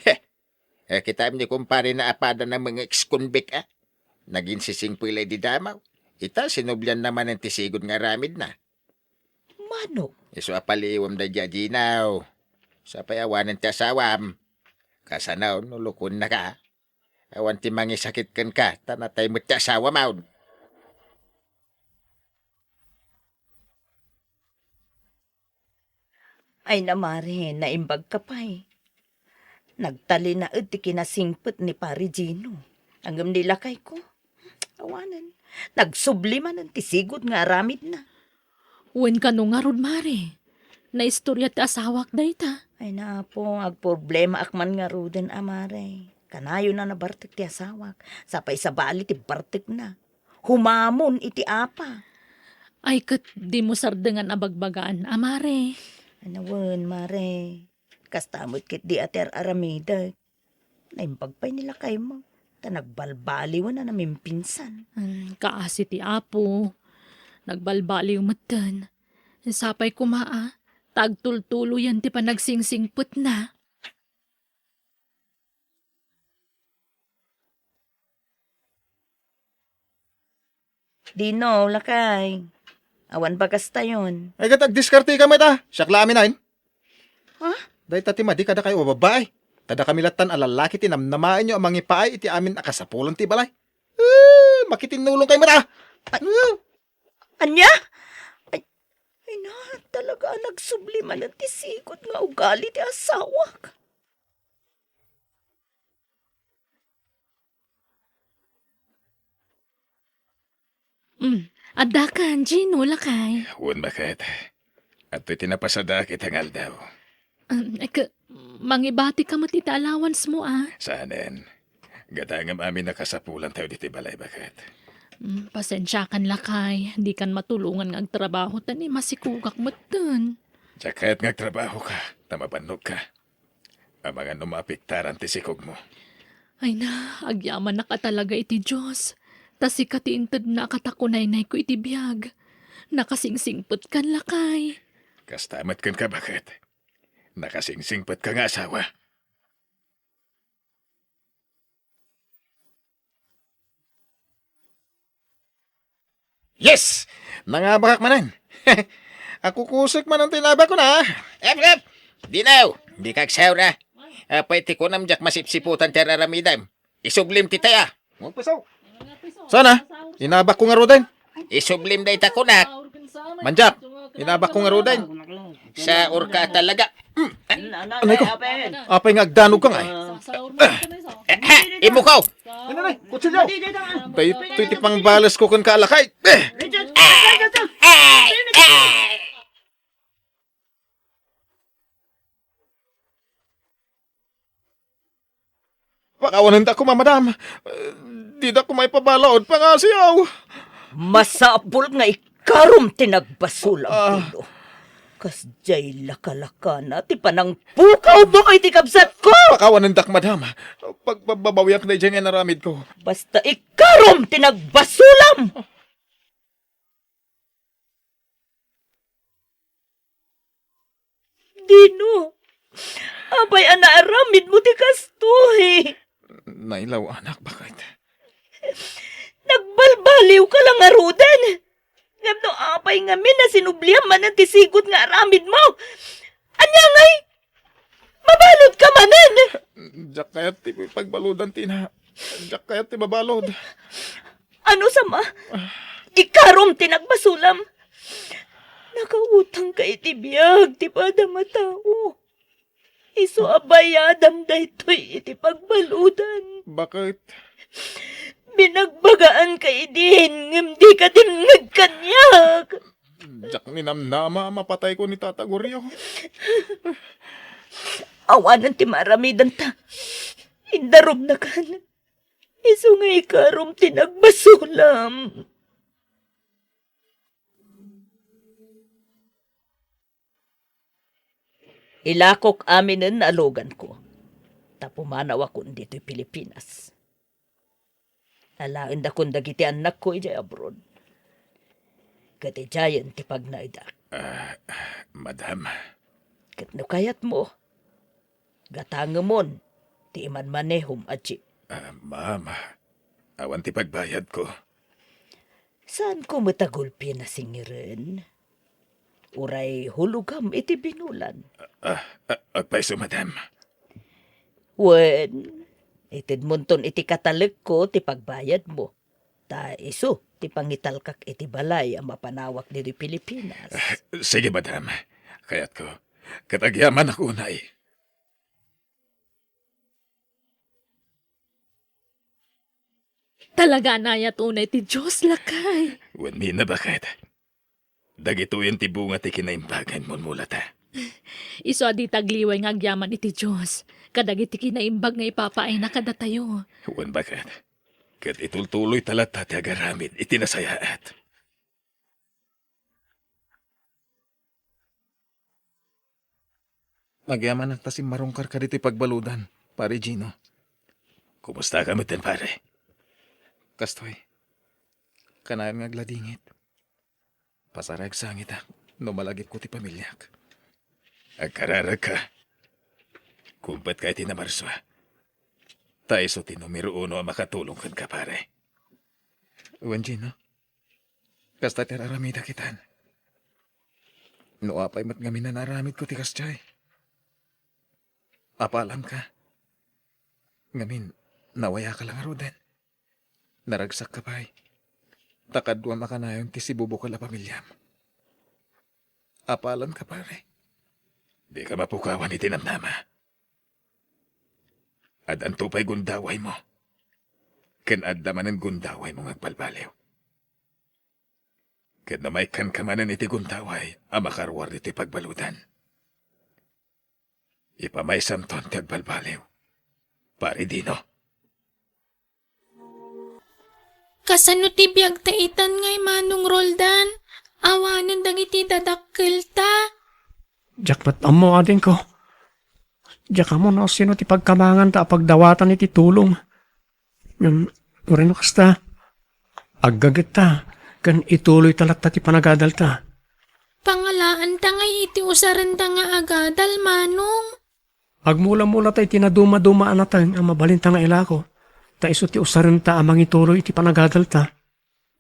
Heh. Eh, kitaem ni kumparena a pada na mga ex-convict, ah. Naginsisingpet la idi damaw. Ita, sinublianna manen ti sigud nga aramidna. Manong? Isu a paliiwem daydiay a Gino. Sapay awanen ti asawam. Kasano no lukonnaka? Awan ti mangisakit kenka, ta natay met ti asawam. Ay, namare, naimbagka pay. Nagtalinaed ti kinasingpet ni Pare Gino. Ngem ni lakayko, awanen. Nagsubli manen ti sigud nga aramidna. Wen kano ngarud, mare? Naistorya ti asawak dayta. Ay, naapo, agproblemaak man ngaruden a, mare. Kanayon a nabartek ti asawak. Sapay sabali ti bartekna. Humamon iti apa. Ay, ket dimo sardengan a bagbagaan, a, mare. Ania wen, mare. Kasta met ketdi a ti ar-aramidek. Naimbag pay ni lakaymo, ta nagbalbaliwen a namimpinsan. Hmm, kaasi ti Apo. Nagbalbaliw metten. Sapay koma a, ta agtultuloyen ti panagsingsingsingpetna. Dino, lakay. Awan bagastayon. Ay, ket agdiskarteka met a. Siak la amin ain. Ha? Dayta ti madi kadakayo a babbai. Ta dakami lattan a lallaki ti namnamaenyo a mangipaay iti amin a kasapulan ti balay. Eh, makitinnulongkayo met a. Ay, eh. Ania? Ay, ay na, talaga a nagsubli manen ti sigud nga ugali ti asawak. Mm. Addakan, Gino, lakay. Wen, baket. Adtoy ti napasadaak ita nga aldaw. Um, ek, mangibatika met iti allowance mo, a. Saanen. Gatangem amin a kasapulantayo ditoy balay, baket. Mm, pasensiakan, lakay. Dikan matulongan nga agtrabaho, ta ni masikugak metten. Diak kayat nga agtrabahoka, ta mabannogka. Amangan no maapektaran ti sikogmo. Ay na, agyamanak a talaga iti Dios. Ta sika ti intedna a katakunaynayko iti biag. Nakasingsingpetkan, lakay. Kasta met kenka, baket. Nakasingsingpetka nga asawa. Yes! Nangabakak manen. Akukusek manen ti inabakon, a. Ep, ep! Dinaw! Dika agsaura. Apay ti kunam diak masipsiputan ti ar-aramidem? Isublim ti taya. Sana, inabakko ngaruden. Isublim dayta kunak. Mandiak, inabakko ngaruden. Saurka talaga. Anay ko. Apay nga agdanogka ngay? Eh, eh, imukaw. Ano na? Kutsilyo. Daytoy ti pangbalesko kenka, lakay. Eh. Richard! Richard! Pakawanenda koma, madam. Eh, dida koma ipabalud, pangasiaw. Masapul nga ikarum ti nagbasolam, ah, Pilo. Kasdiay lakalakana ti panangpukawmo iti kabsatko! Pakawanendak, madam. Pagbabawiak daydiay nga inaramidko. Basta ikarum ti nagbasolam! Dino, apay a naaramidmo ti kastoy? Nailaw, anak, baket. Nagbalbaliwka la ngaruden. Ngem no apay ngamin a sinubliam manen ti sigud nga aramidmo, ania ngay? Mabaludka manen! Diak kayat ti pagbaludan, Tina. Diak kayat ti mabalud. Ano sama? Ikarum ti nagbasolam. Nakautangka iti biag ti padam a tao. Isu a bayadam daytoy iti pagbaludan. Baket? Binagbagaanka idin, ngem dika dimngeg kaniak. Diak ninamnama a mapatayko ni Tata Gorio. Awanen ti maaramidanta. Indarumnakan. Isu nga ikarum ti nagbasolam. Ilakok aminen a luganko, ta pumanawakon ditoy Pilipinas. Alaendakon dagiti annakko idiay abroad. Ket idiayen ti pagnaedak. Ah, madam. Ket no kayatmo, gatangemon ti imanmanehom a jeep. Ah, ma'am, awan ti pagbayadko. Saanko met a gulpi nasingiren? Uray hulogam iti binulan. Ah, ah, agpayso, madam. Wen, itedmonton iti katalekko ti pagbayadmo. Ta isu ti pangitalkak iti balay a mapanawak ditoy Pilipinas. Ah, sige, madam. Kayatko. Ket agyamanak unay. Talaga a nayat unay ti Dios, lakay. Wen, Mina, baket. Dagitoyen ti bunga ti kinaimbag nga immulmulata. Isu a dita agliway nga agyaman iti Dios, kadagiti kinaimbag nga ipapaayna kadatayo. Wen, baket. Ket itultuloyta latta ti agaramid iti nasayaat. Agyamanak ta simmarungkarka ditoy pagbaludan, Pare Gino. Kumusta ka metten, pare? Kastoy, kanayon nga agladingit. Pasarag sangitak no malagipko ti pamiliak. Agkararagka. Kumpetkayo ti namarsua. Ta isu ti numero uno a makatulong kenka, pare. Wen, Gino. Kasta ti ar-aramidak itan. No apay met ngamin a naaramidko ti kasdiay. Apalanka. Ngamin, nawayaka la ngaruden. Naragsakka pay. Ta kaduam a kanayon ti sibubukel a pamiliam. Apalanka, pare. Dika mapukawan iti namnama. Addanto pay gundawaymo. Ken adda manen gundawaymo nga agbalbaliw. Ket no maikkanka manen iti gundaway a makaruar ditoy pagbaludan, ipamaysanton ti agbalbaliw, Pare Dino. Kasano ti biagta itan ngay, Manong Roldan? Awanen dagiti dadakkelta. Diak met ammo, adingko. Diak ammo no sino ti pagkamanganta a pagdawatan iti tulong. Ngem, uray no kasta, aggagetta, ken ituloyta latta ti panagadalta. Pangalaanta ngay iti usarenta nga agadal, Manong. Agmula-mulata iti nadumaduma a nateng a mabalinta nga ilako, ta isu ti usarenta a mangituloy iti panagadalta.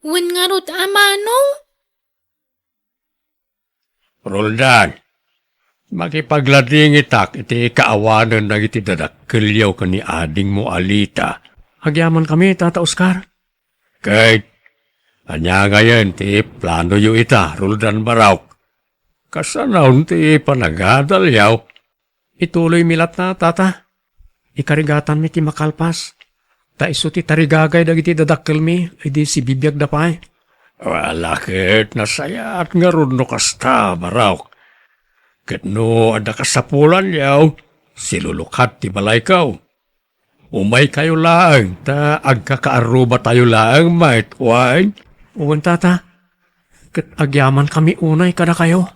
Wen ngarud a, Manong? Roldan, makipagladingitak iti kaawanen dagiti dadakkelyo ken ni adingmo a Lita. Agyamankami, Tata Oscar. Ket ania ngayen ti planoyo ita, Roldan Baraok? Kasano ti panagadalyo? Ituloymi latta, Tata. Ikarigatanmi ti makalpas. Ta isu ti tarigagay dagiti dadakkelmi idi sibibiagda pay. Ala ket nasayaat ngarud no kasta, Baraok. Ket no adda kasapulanyo, silulukat ti balayko. Umaykayo laeng ta agkakaarrubatayo laeng met, wen? Wen, Tata. Ket agyamankami unay kadakayo.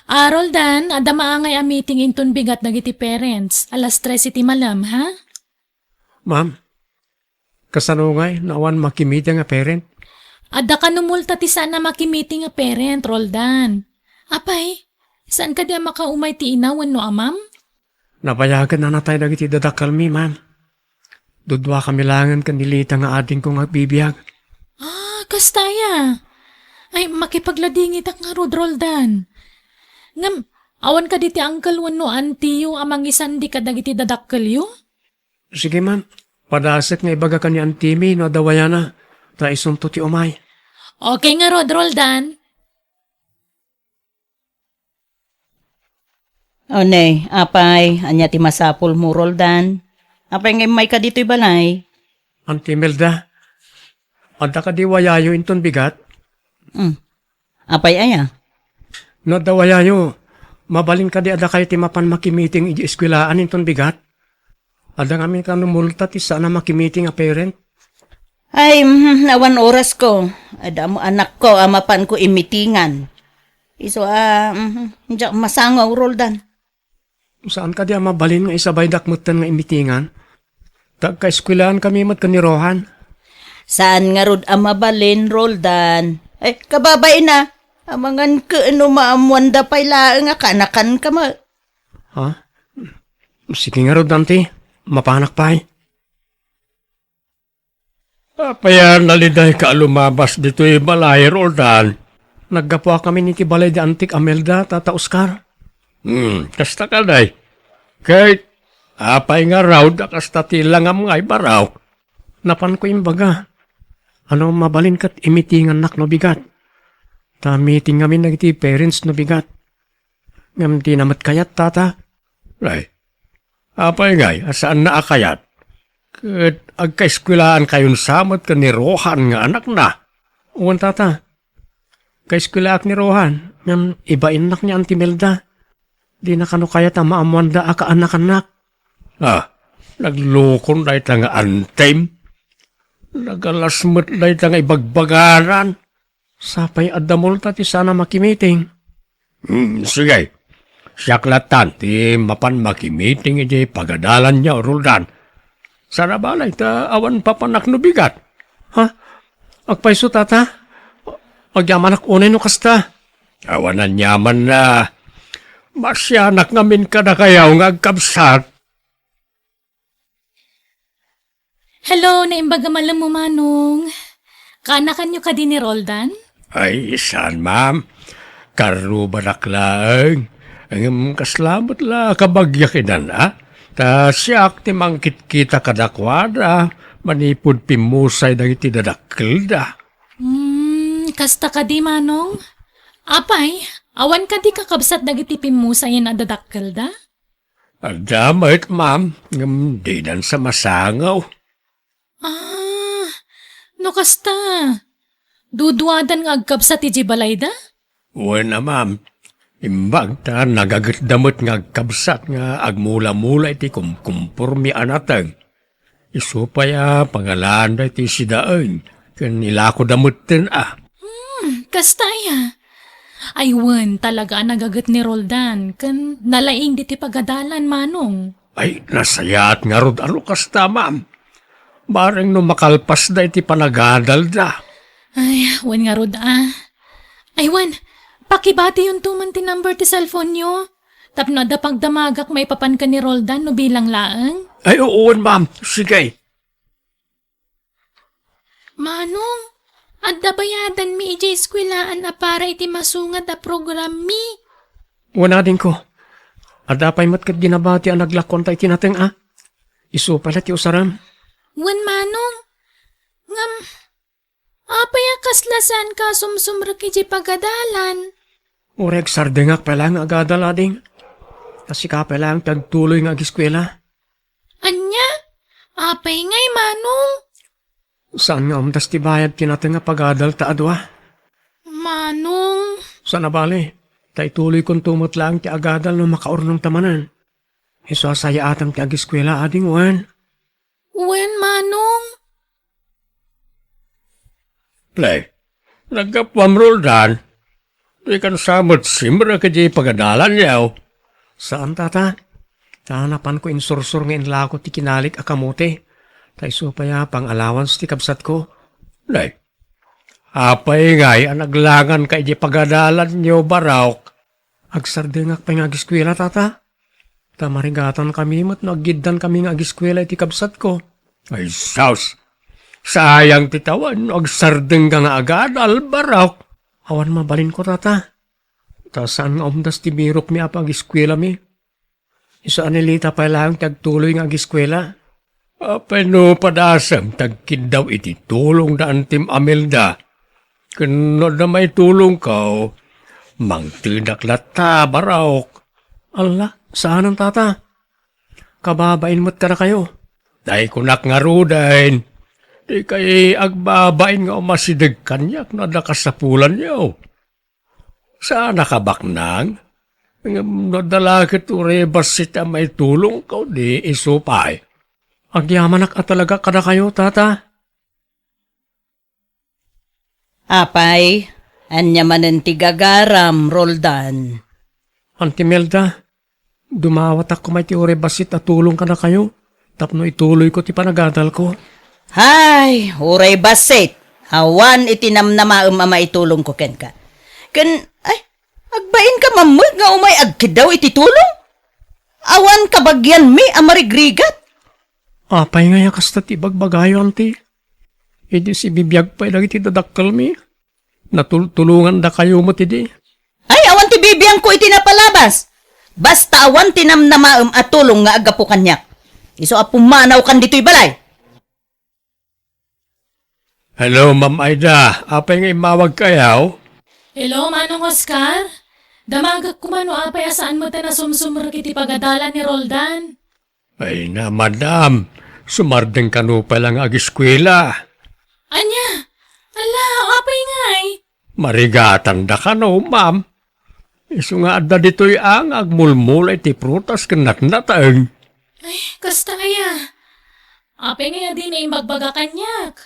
Ah, Roldan, adda maangay a meeting inton bigat dagiti parents. Alas tres iti malem, ha? Ma'am, kasano ngay no awan makimiting a parent? Adda kano multa ti saan a makimiting a parent, Roldan. Apay, saan kadi a makaumay ti ina wenno amam? Nabayagen a natay dagiti dadakkelmi, ma'am. Duduakami laengen ken ni Lita nga adingko nga agbibiag. Ah, kasta aya. Ay, makipagladingitak ngarud, Roldan. Ngem, awan kadi ti uncle wenno auntie-yo a mangisandi kadagiti dadakkelyo? Sige, ma'am. Padasek nga ibagaka ni auntie-mi no adda wayana, ta isunto ti umay. Okay ngarud, Roldan. O ne, apay, ania ti masapulmo, Roldan? Apay nga immayka ditoy balay? Auntie Imelda, adda kadi wayayo inton bigat? Hmm. Apay aya? No adda wayayo, mabalin kadi a dakayo ti mapan makimiting idiay eskuelaan inton bigat? Adda ngamin kano multa ti saan a makimiting a parent? Ay, mhm, awan orasko. Adda mo anakko a mapanko imitingan. Isu a, mhm, diak masangaw, Roldan. Saan kadi a mabalin nga isabaydak metten nga imitingan? Ta agkaeskuelaanmi met ken ni Rohan. Saan ngarud a mabalin, Roldan? Ay, kababain a. Amangan ket no maammoanda pay laeng a kaanakanka met. Ha? Sige ngarud, auntie. Mapanak pay. Apay a nalidayka a lumabas ditoy balay, Roldan? Naggapuakamin iti balay di Auntie Imelda, Tata Oscar. Hmm, kasta kadi. Ket apay ngarud a kasta ti langam ngay, Baraok? Napanko imbaga a no mabalin ket imitingannak no bigat. Ta meeting ngamin dagiti parents no bigat. Ngem dina met kayat, Tata. Ay, apay ngay a saanna a kayat? Ket agkaeskuelaankayon sa met ken ni Rohan nga anakna? Wen, Tata. Kaeskuelaak ni Rohan, ngem ibainnak ni Auntie Imelda. Dina kano kayat a maammoanda a kaanakannak. Ah, naglukon dayta nga auntiem. Nagalas met dayta nga ibagbaganan. Sapay adda multa ti saan a makimiting. Hmm, sige. Siak lattan ti mapan makimiting iti pagadalanyo, Roldan. Saan a balay ta awan papanak no bigat. Ha? Agpayso, tata? Agyamanak unay no kasta. Awan aniamanna. Masianak ngamin kadakayo nga agkabsat. Hello, naimbag a malem mo, Manong. Kaanakanyo kadi ni Roldan? Ay, saan, ma'am. Karrubanak laeng. Ngem kasla met la kabagiak idan, a? Ta siak ti mangkitkita kadakuada manipud pimmusay dagiti dadakkelda. Hmm, kasta kadi, Manong? Apay, awan kadi kakabsat dagiti pimmusayen a dadakkelda? Adda met, ma'am, ngem dinan sa masangaw. Ah, no kasta, duduadan nga agkabsat idiay balayda? Wen a, ma'am. Imbag ta nagagetda met nga agkabsat nga agmula-mula iti kumkumpormi a nateng. Isu pay a pangalaanda iti sidaen ken ilakoda metten a. Hmm, kasta aya. Ay wen, talaga a nagaget ni Roldan ken nalaing ditoy pagadalan, Manong. Ay, nasayaat ngarud a no kasta, ma'am. Bareng no makalpasda iti panagadalda. Ay, wen ngarud a. Ay wen, pakibatiyonto man ti number ti cellphone-yo. Tapno adda pagdamagak maipapan ken ni Roldan no bilang laeng. Ay, oo, ma'am. Sige. Manong, adda bayadanmi idiay eskuelaan a para iti masungat a programmi. Wen, adingko. Adda pay met ket ginabati a naglakuanta iti nateng a. Isu pay la ti usarem. Wen, Manong. Ngem, apay a kasla saanka a sumsumrek idiay pagadalan? Uray agsardengak pay laeng nga agadal, ading. Ta sika pay laeng ti agtuloy nga agiskuela. Ania? Apay ngay, Manong? Saan nga umdas ti bayad ti nateng a pagadal ta a dua? Manong. Saan a bale, ta ituloykonto met laeng ti agadal no makaurnongta manen. Isu a sayaatem ti agiskuela, ading, wen? Wen, Manong. Play, naggapuam, Roldan. Dikan sa met simrek iti pagadalanyo. Saan, tata. Ta napanko insursur nga inlako ti kinalik a kamote. Ta isu pay a pang-allowance ti kabsatko. Nay, apay ngay a naglanganka iti pagadalanyo, Barok? Agsardengak pay nga agiskuela, tata. Ta marigatankami met no aggiddankami nga agiskuela iti kabsatko. Ay, sus! Sayang ti tawen no agsardengka nga agadal, Barok. Awan mabalinko, tata. Ta saan nga umdas ti birokmi a pag-iskuelami. Isu a ni Lita pay laeng ti agtuloy nga agiskuela. Apay no padasem ti agkiddaw iti tulong da Antim Amelda? Ken no adda maitulongko, mangtedak latta, Barok. Alla, saanen, tata. Kababain met kadakayo. Tay kunak ngaruden, dikay agbabain nga umasideg kaniak no adda kasapulanyo. Saan a kabaknang? Ngem no adda la ket uray bassit a maitulongko, di isu pay. Agyamanak a talaga kadakayo, tata. Apay, ania manen ti gagaram, Roldan? Auntie Melda, dumawatak koma iti uray bassit a tulong kadakayo tapno ituloyko ti panagadalko. Hay, uray bassit, awan iti namnamaem a maitulongko kenka. Ken, ay, agbainka man met nga umay agkiddaw iti tulong? Awan kabagianmi a marigrigat? Apay ngay a kasta ti ibagbagayo, Auntie? Idi sibibiag pay dagiti dadakkelmi, natultulongandakayo met idi. Ay, awan ti bibiangko iti napalabas. Basta awan ti namnamaem a tulong nga aggapu kaniak. Isu a pumanawkan ditoy balay. Hello, Ma'am Aida. Apay nga immawagkayo? Hello, Manong Oscar. Damagak koma no apay a saan met a nasumsumrek iti pagadalan ni Roldan. Ay na, madam. Sumardeng kano pay la nga agiskuela. Ania? Ala, apay ngay? Marigatanda kano, ma'am. Isu nga adda ditoy a nga agmulmula iti prutas ken natnateng. Ay, kasta aya. Apay ngay a dina imbagbaga kaniak?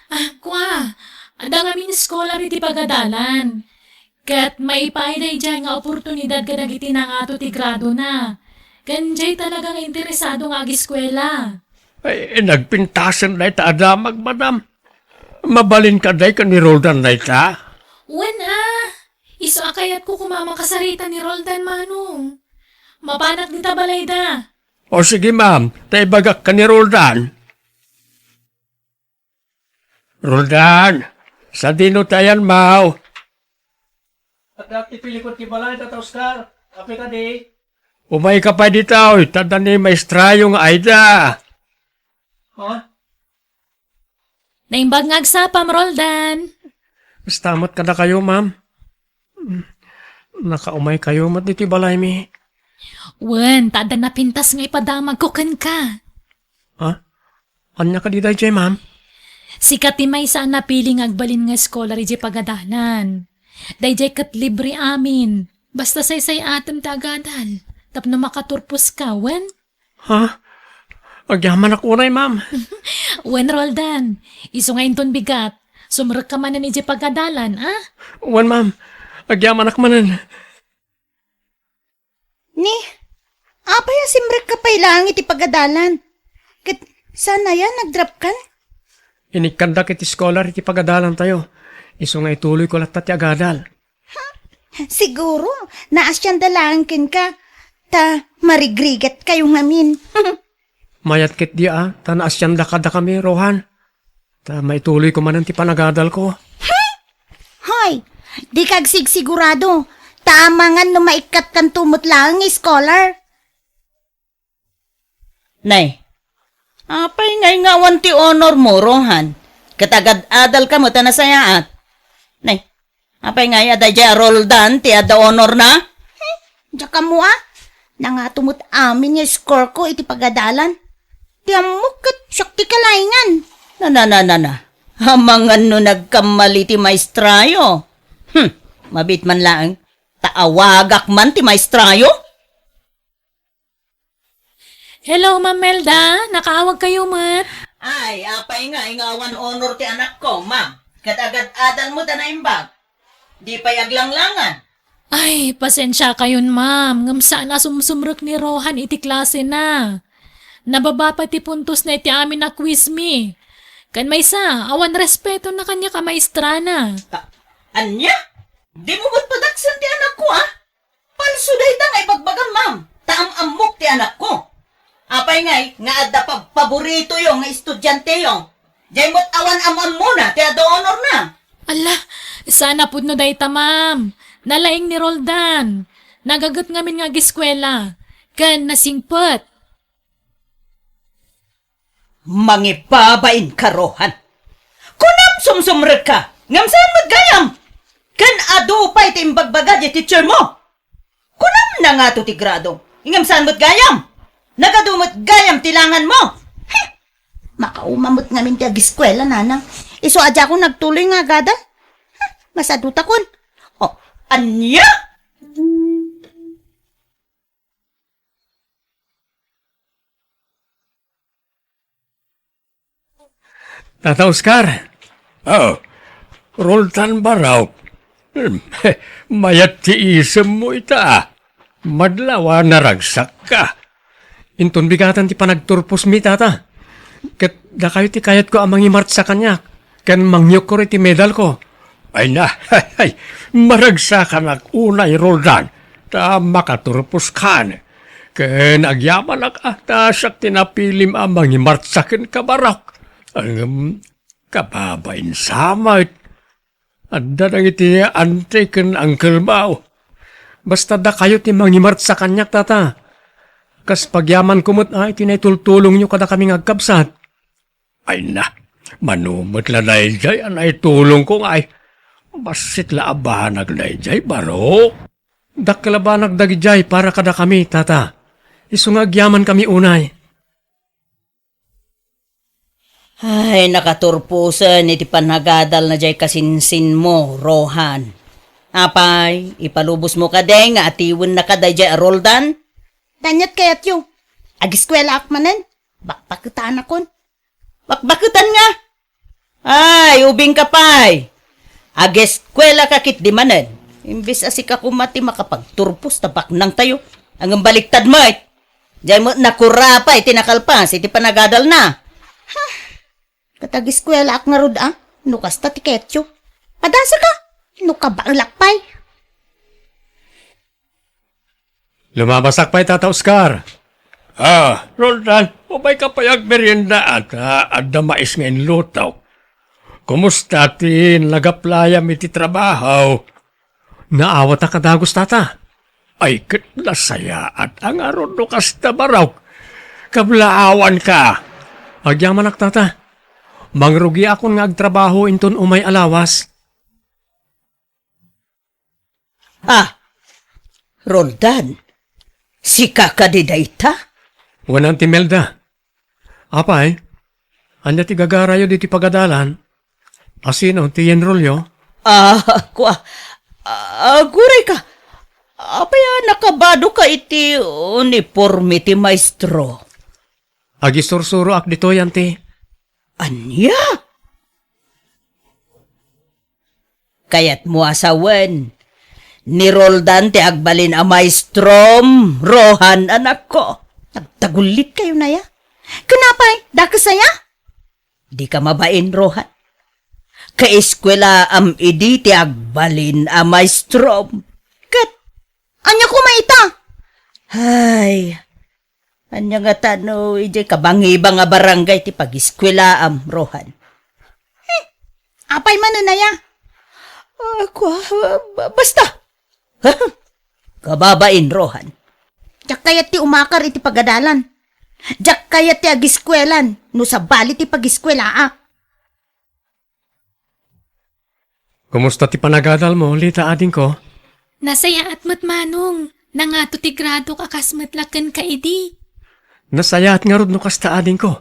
Ah, kua, adda ngamin scholar iti pagadalan. Ket maipaay daydiay nga oportunidad kadagiti nangato ti gradona. Ken diay talaga nga interesado nga agiskuela. Ay, nagpintasen dayta a damag, madam. Mabalin kadi ken ni Roldan dayta? Wen a, isu a kayatko koma a makasarita ni Roldan, Manong. Mapanak dita balayda. O sige, ma'am, ta ibagak ken ni Roldan. Roldan, sadino ti ayanmo? Adda ti pilikon ti balay, Tata Oscar. Apay kadi? Umayka pay ditoy, ta adda ni maestrayo nga Aida. Ha? Naimbag nga agsapam, Roldan. Kasta met kadakayo, ma'am. Nakaumay kayo met ditoy balaymi. Wen, ta adda napintas nga ipadamagko kenka. Ha? Ania kadi daydiay, ma'am? Sika ti maysa a napili nga agbalin nga scholar idiay pagadalan. Daydiay ket libre amin. Basta saysay-atem ti agadal. Tapno makaturposka, wen? Ha? Agyamanak unay, ma'am. Wen, Roldan. Isu nga inton bigat, sumrekka manen idiay pagadalan, a? Wen, ma'am. Agyamanak manen. Ni, apay a simrekka pay laeng iti pagadalan? Ket saan aya nagdrapkan? Inikkandak iti scholar iti pagadalantayo. Isu nga ituloyko latta ti agadal. Siguro, naasianda laeng kenka, ta marigrigatkayo ngamin. Mayat ketdi a, ta naasianda kadakami, Rohan. Ta maituloyko manen ti panagadalko. Hoy, dika agsigsigurado, ta amangan no maikkatkanto met laeng nga scholar. Nay, apay ngay nga awan ti honor mo, Rohan? Ket agad-adal ka met a nasayaat. Nay, apay ngay a daydiay a Roldan ti adda honor na? Hmm, diak ammo a. Nangato met amin nga score ko iti pagadalan. Ti ammok ket siak ti kalaingan. Na, na, na, na, na. Amangan no nagkammali ti maestrayo. Hmm, mabiit man laeng. Ta awagak man ti maestrayo. Hello, Ma'am Melda. Nakaawag kayo met? Ay, apay ngay nga awan honor ti anakko, ma'am. Ket agad-adal met a naimbag. Di pay aglanglangan. Ay, pasensia kayon, ma'am. Ngem saan a sumsumrek ni Rohan iti klasena. Nababa pay ti puntosna iti amin a quizmi. Ken maysa, awan respetona kaniak a maestrana. A-, ania? Dimo met padaksen ti anakko, a? Palso dayta nga ibagbagam, ma'am. Ta am-ammok ti anakko. Apay ngay nga adda pabpaboritoyo nga estudianteyo? Diay met awan am-ammona ti adda honorna. Ala, saan a pudno dayta, ma'am. Nalaing ni Roldan. Nagaget ngamin nga agiskuela. Ken nasingpet. Mangibabain ka, Rohan. Kunam sumsumrekka, ngem saan met gayam? Ken adu pay ti imbagbaga ti teacher mo. Kunam nangato ti grado, ngem saan met gayam? Nagadu met gayam ti langan mo. Heh! Makauma met ngamin ti agiskuela, nanang. Isu a diakon agtuloy nga agadal. Heh! Masadutakon. Oh, ania? Tata Oscar. Oh. Roldan Barok. Hmm, mayat ti isemmo ita. Madlaw a naragsakka. Inton bigatan ti panagturposmi, Tata. Ket dakayo ti kayatko a mangimartsa kaniak. Ken mangyukkor iti medalko. Ay na, ay, maragsakanak unay, Roldan, ta makaturposkan. Ken agyamanak a ta siak ti napilim a mangimartsa kenka, Barok. Ngem, kababain sa met. Adda dagiti auntie ken uncle mo. Basta dakayo ti mangimartsa kaniak, Tata. Kas pagyamanko met a iti naitultulongyo kadakami nga agkabsat. Ay na, mano met la daydiay a naitulongko ngay. Bassit la a banag daydiay, Barok. Dakkel a banag dagidiay para kadakami, Tata. Isu nga agyamankami unay. Ay, nakaturposen iti panagadalna diay kasinsinmo, Rohan. Apay, ipalubosmo kadi nga atiwennaka daydiay a Roldan? Ania ti kayatyo? Agiskuelaak manen? Bakbaketanakon. Bakbaketan nga! Ay, ubing ka pay. Ageskuela ka ketdi manen. Imbes a sika koma ti makapagturpos ta baknang tayo. Ngem baliktad met. Diay met nakurapa iti nakalpas iti panagadalna. Ket ageskuelaak ngarud a, no kasta ti ketyo. Padasaka, no kabaelak pay. Lumabasak pay, Tata Oscar. Ah, Roldan, umayka pay agmerienda ta adda mais nga inlutok. Kumusta ti nagaplayam iti trabaho? Naawatak a dagus, Tata. Ay, ket nasayaat a ngarud no kasta, Barok. Kablaawanka. Agyamanak, Tata. Mangrugiakon nga agtrabaho inton umay a lawas. Ah, Roldan, sika kadi dayta? Wen, Auntie Melda. Apay, ania ti gagarayo ditoy pagadalan? Asino ti yenrolyo? Ah, kua, ah, aguray ka. Apay a nakabadoka iti uniporme ti maestro? Agisursuroak ditoy, Auntie. Ania? Kayatmo a sawen, ni Roldan ti agbalin a maestrom, Rohan, anakko. Nagtagullit kayo na ya. Kunapay, dakes aya? Di ka mabain, Rohan. Kaeskwelaam idi ti agbalin a maestrom. Ket, anya koma ita? Ay, ania ngata no idiay kabangibang a barangay ti pagiskwelaam, Rohan? Hmm, apay manen aya? Ah, kua, ba-, basta. Kababain, Rohan. Diak kayat ti umakar iti pagadalan. Diak kayat ti agiskuelan no sabali ti pagiskuelaak. Kumusta ti panagadalmo, Lita, adingko? Nasayaat met, Manong. Nangato ti gradok a kas met la kenka idi. Nasayaat ngarud no kasta, adingko.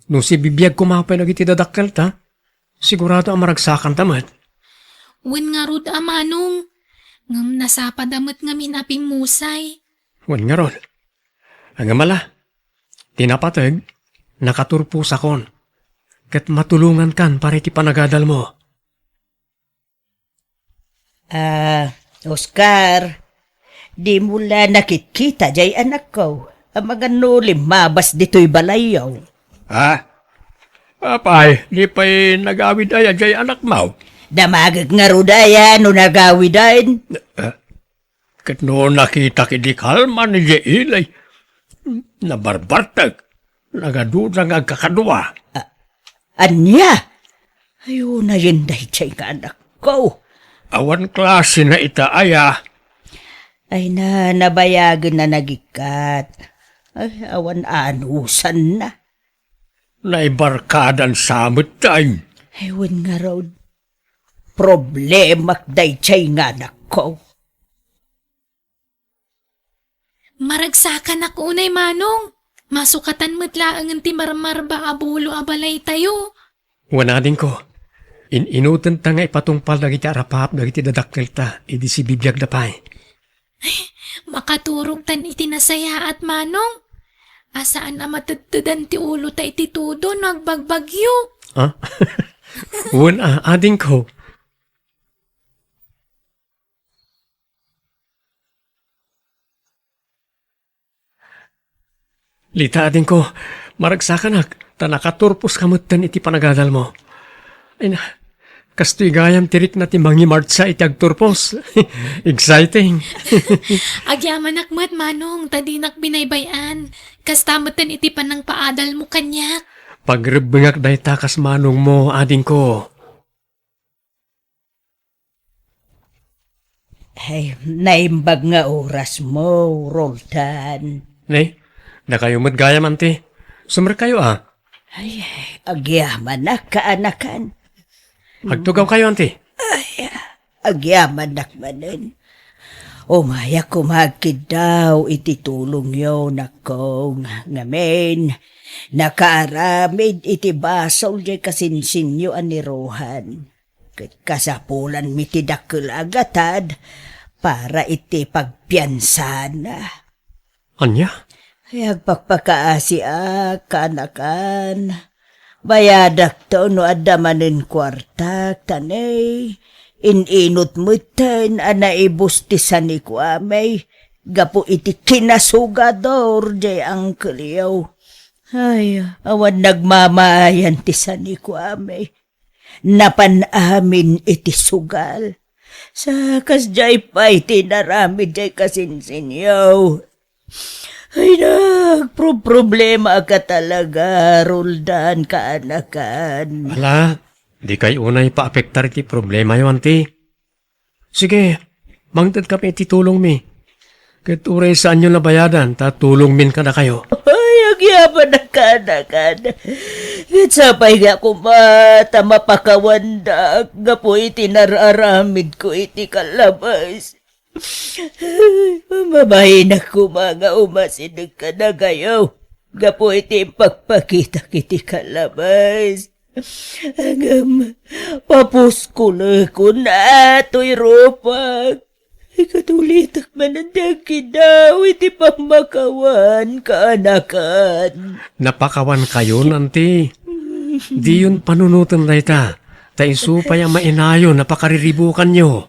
No sibibiag koma pay dagiti dadakkelta, sigurado a maragsakanta met. Wen ngarud a, Manong. Ngem nasapada met ngamin a pimmusay. Wen ngarud. Ngem ala, ti napateg, nakaturposakon, ket matulongankan para iti panagadalmo. Ah, Oscar, dimo la nakitkita diay anakko, amangan no limmabas ditoy balayyo. Ha? Apay, di pay nagawid aya diay anakmo? Damagek ngarud aya no nagawiden. Ah, Ket no nakitak idi kalman idiay ili, nabarbartek, nagaduda nga agkakadua. A-, ania? Ay, unayen daydiay nga anakko. Awan klasena ita aya. Ay na, nabayagen a nagikkat. Ay, awan anusanna. Naibarkadan sa met tay. Ay, wen ngarud. Problemak daydiay nga anakko. Maragsakanak unay, Manong. Masukatan met laengen ti marmarba a bulo a balaytayo. Wen, adingko, in-inutenta nga ipatungpal dagiti arapap dagiti dadakkelta idi sibibiagda pay. Ay, makaturogtan iti nasayaat, Manong. A saan a matedtedan ti ulota iti todo no agbagbagyo. Ah? Wen, a, adingko. Lita, adingko, maragsakanak, ta nakaturposka metten iti panagadalmo. Ay na, kastoy gayam ti rikna ti mangimartsa iti agturpos. Exciting. Agyamanak met, Manong, ta dinak binaybay-an. Kasta metten iti panangpaadalmo kaniak. Pagrebbengak dayta kas manongmo, adingko. Ay, naimbag nga orasmo, Roldan. Ne, dakayo met gayam, anti. Sumrekkayo, a. Ay, agyamanak, kaanakan. Agtugawkayo, anti. Ay, agyamanak manen. Umayak koma agkiddaw iti tulongyo, nakko, ngamin, nakaaramid iti basol diay kasinsinyo a ni Rohan. Ket kasapulanmi ti dakkel a gatad para iti pagpiansana. Ania? Ay, agpakpakaasiak, kaanakan. Bayadakto no adda manen kuartak, taney. In-inut metten a naibus ti sanikuami gapu iti kinasugador diay angkelyo. Ay, awan nagmamaayan ti sanikuami. Napan amin iti sugal. Sa kasdiay pay ti inaramid diay kasinsinyo. Ay, nagproproblema ka talaga, Roldan, kaanakan. Ala, dikay unay paapektar iti problemayo, anti. Sige, mangted kami iti tulongmi. Ket uray saanyo nabayadan, ta tulongmin kadakayo. Ay, agyamanak, kaanakan. Ket sapay nga koma ta mapakawandak gapu iti nararamidko iti kalabas. Mabahinak koma nga umasideg kadakayo gapu iti impagpakitak iti kalabas. Ngem, papuskolekon atoy rupak. Ikatulitak manen ti agkidaw iti pammakawan, kaanakan. Napakawankayon, anti. Diyon panunoten dayta, ta isu pay a mainayon a pakariribukanyo.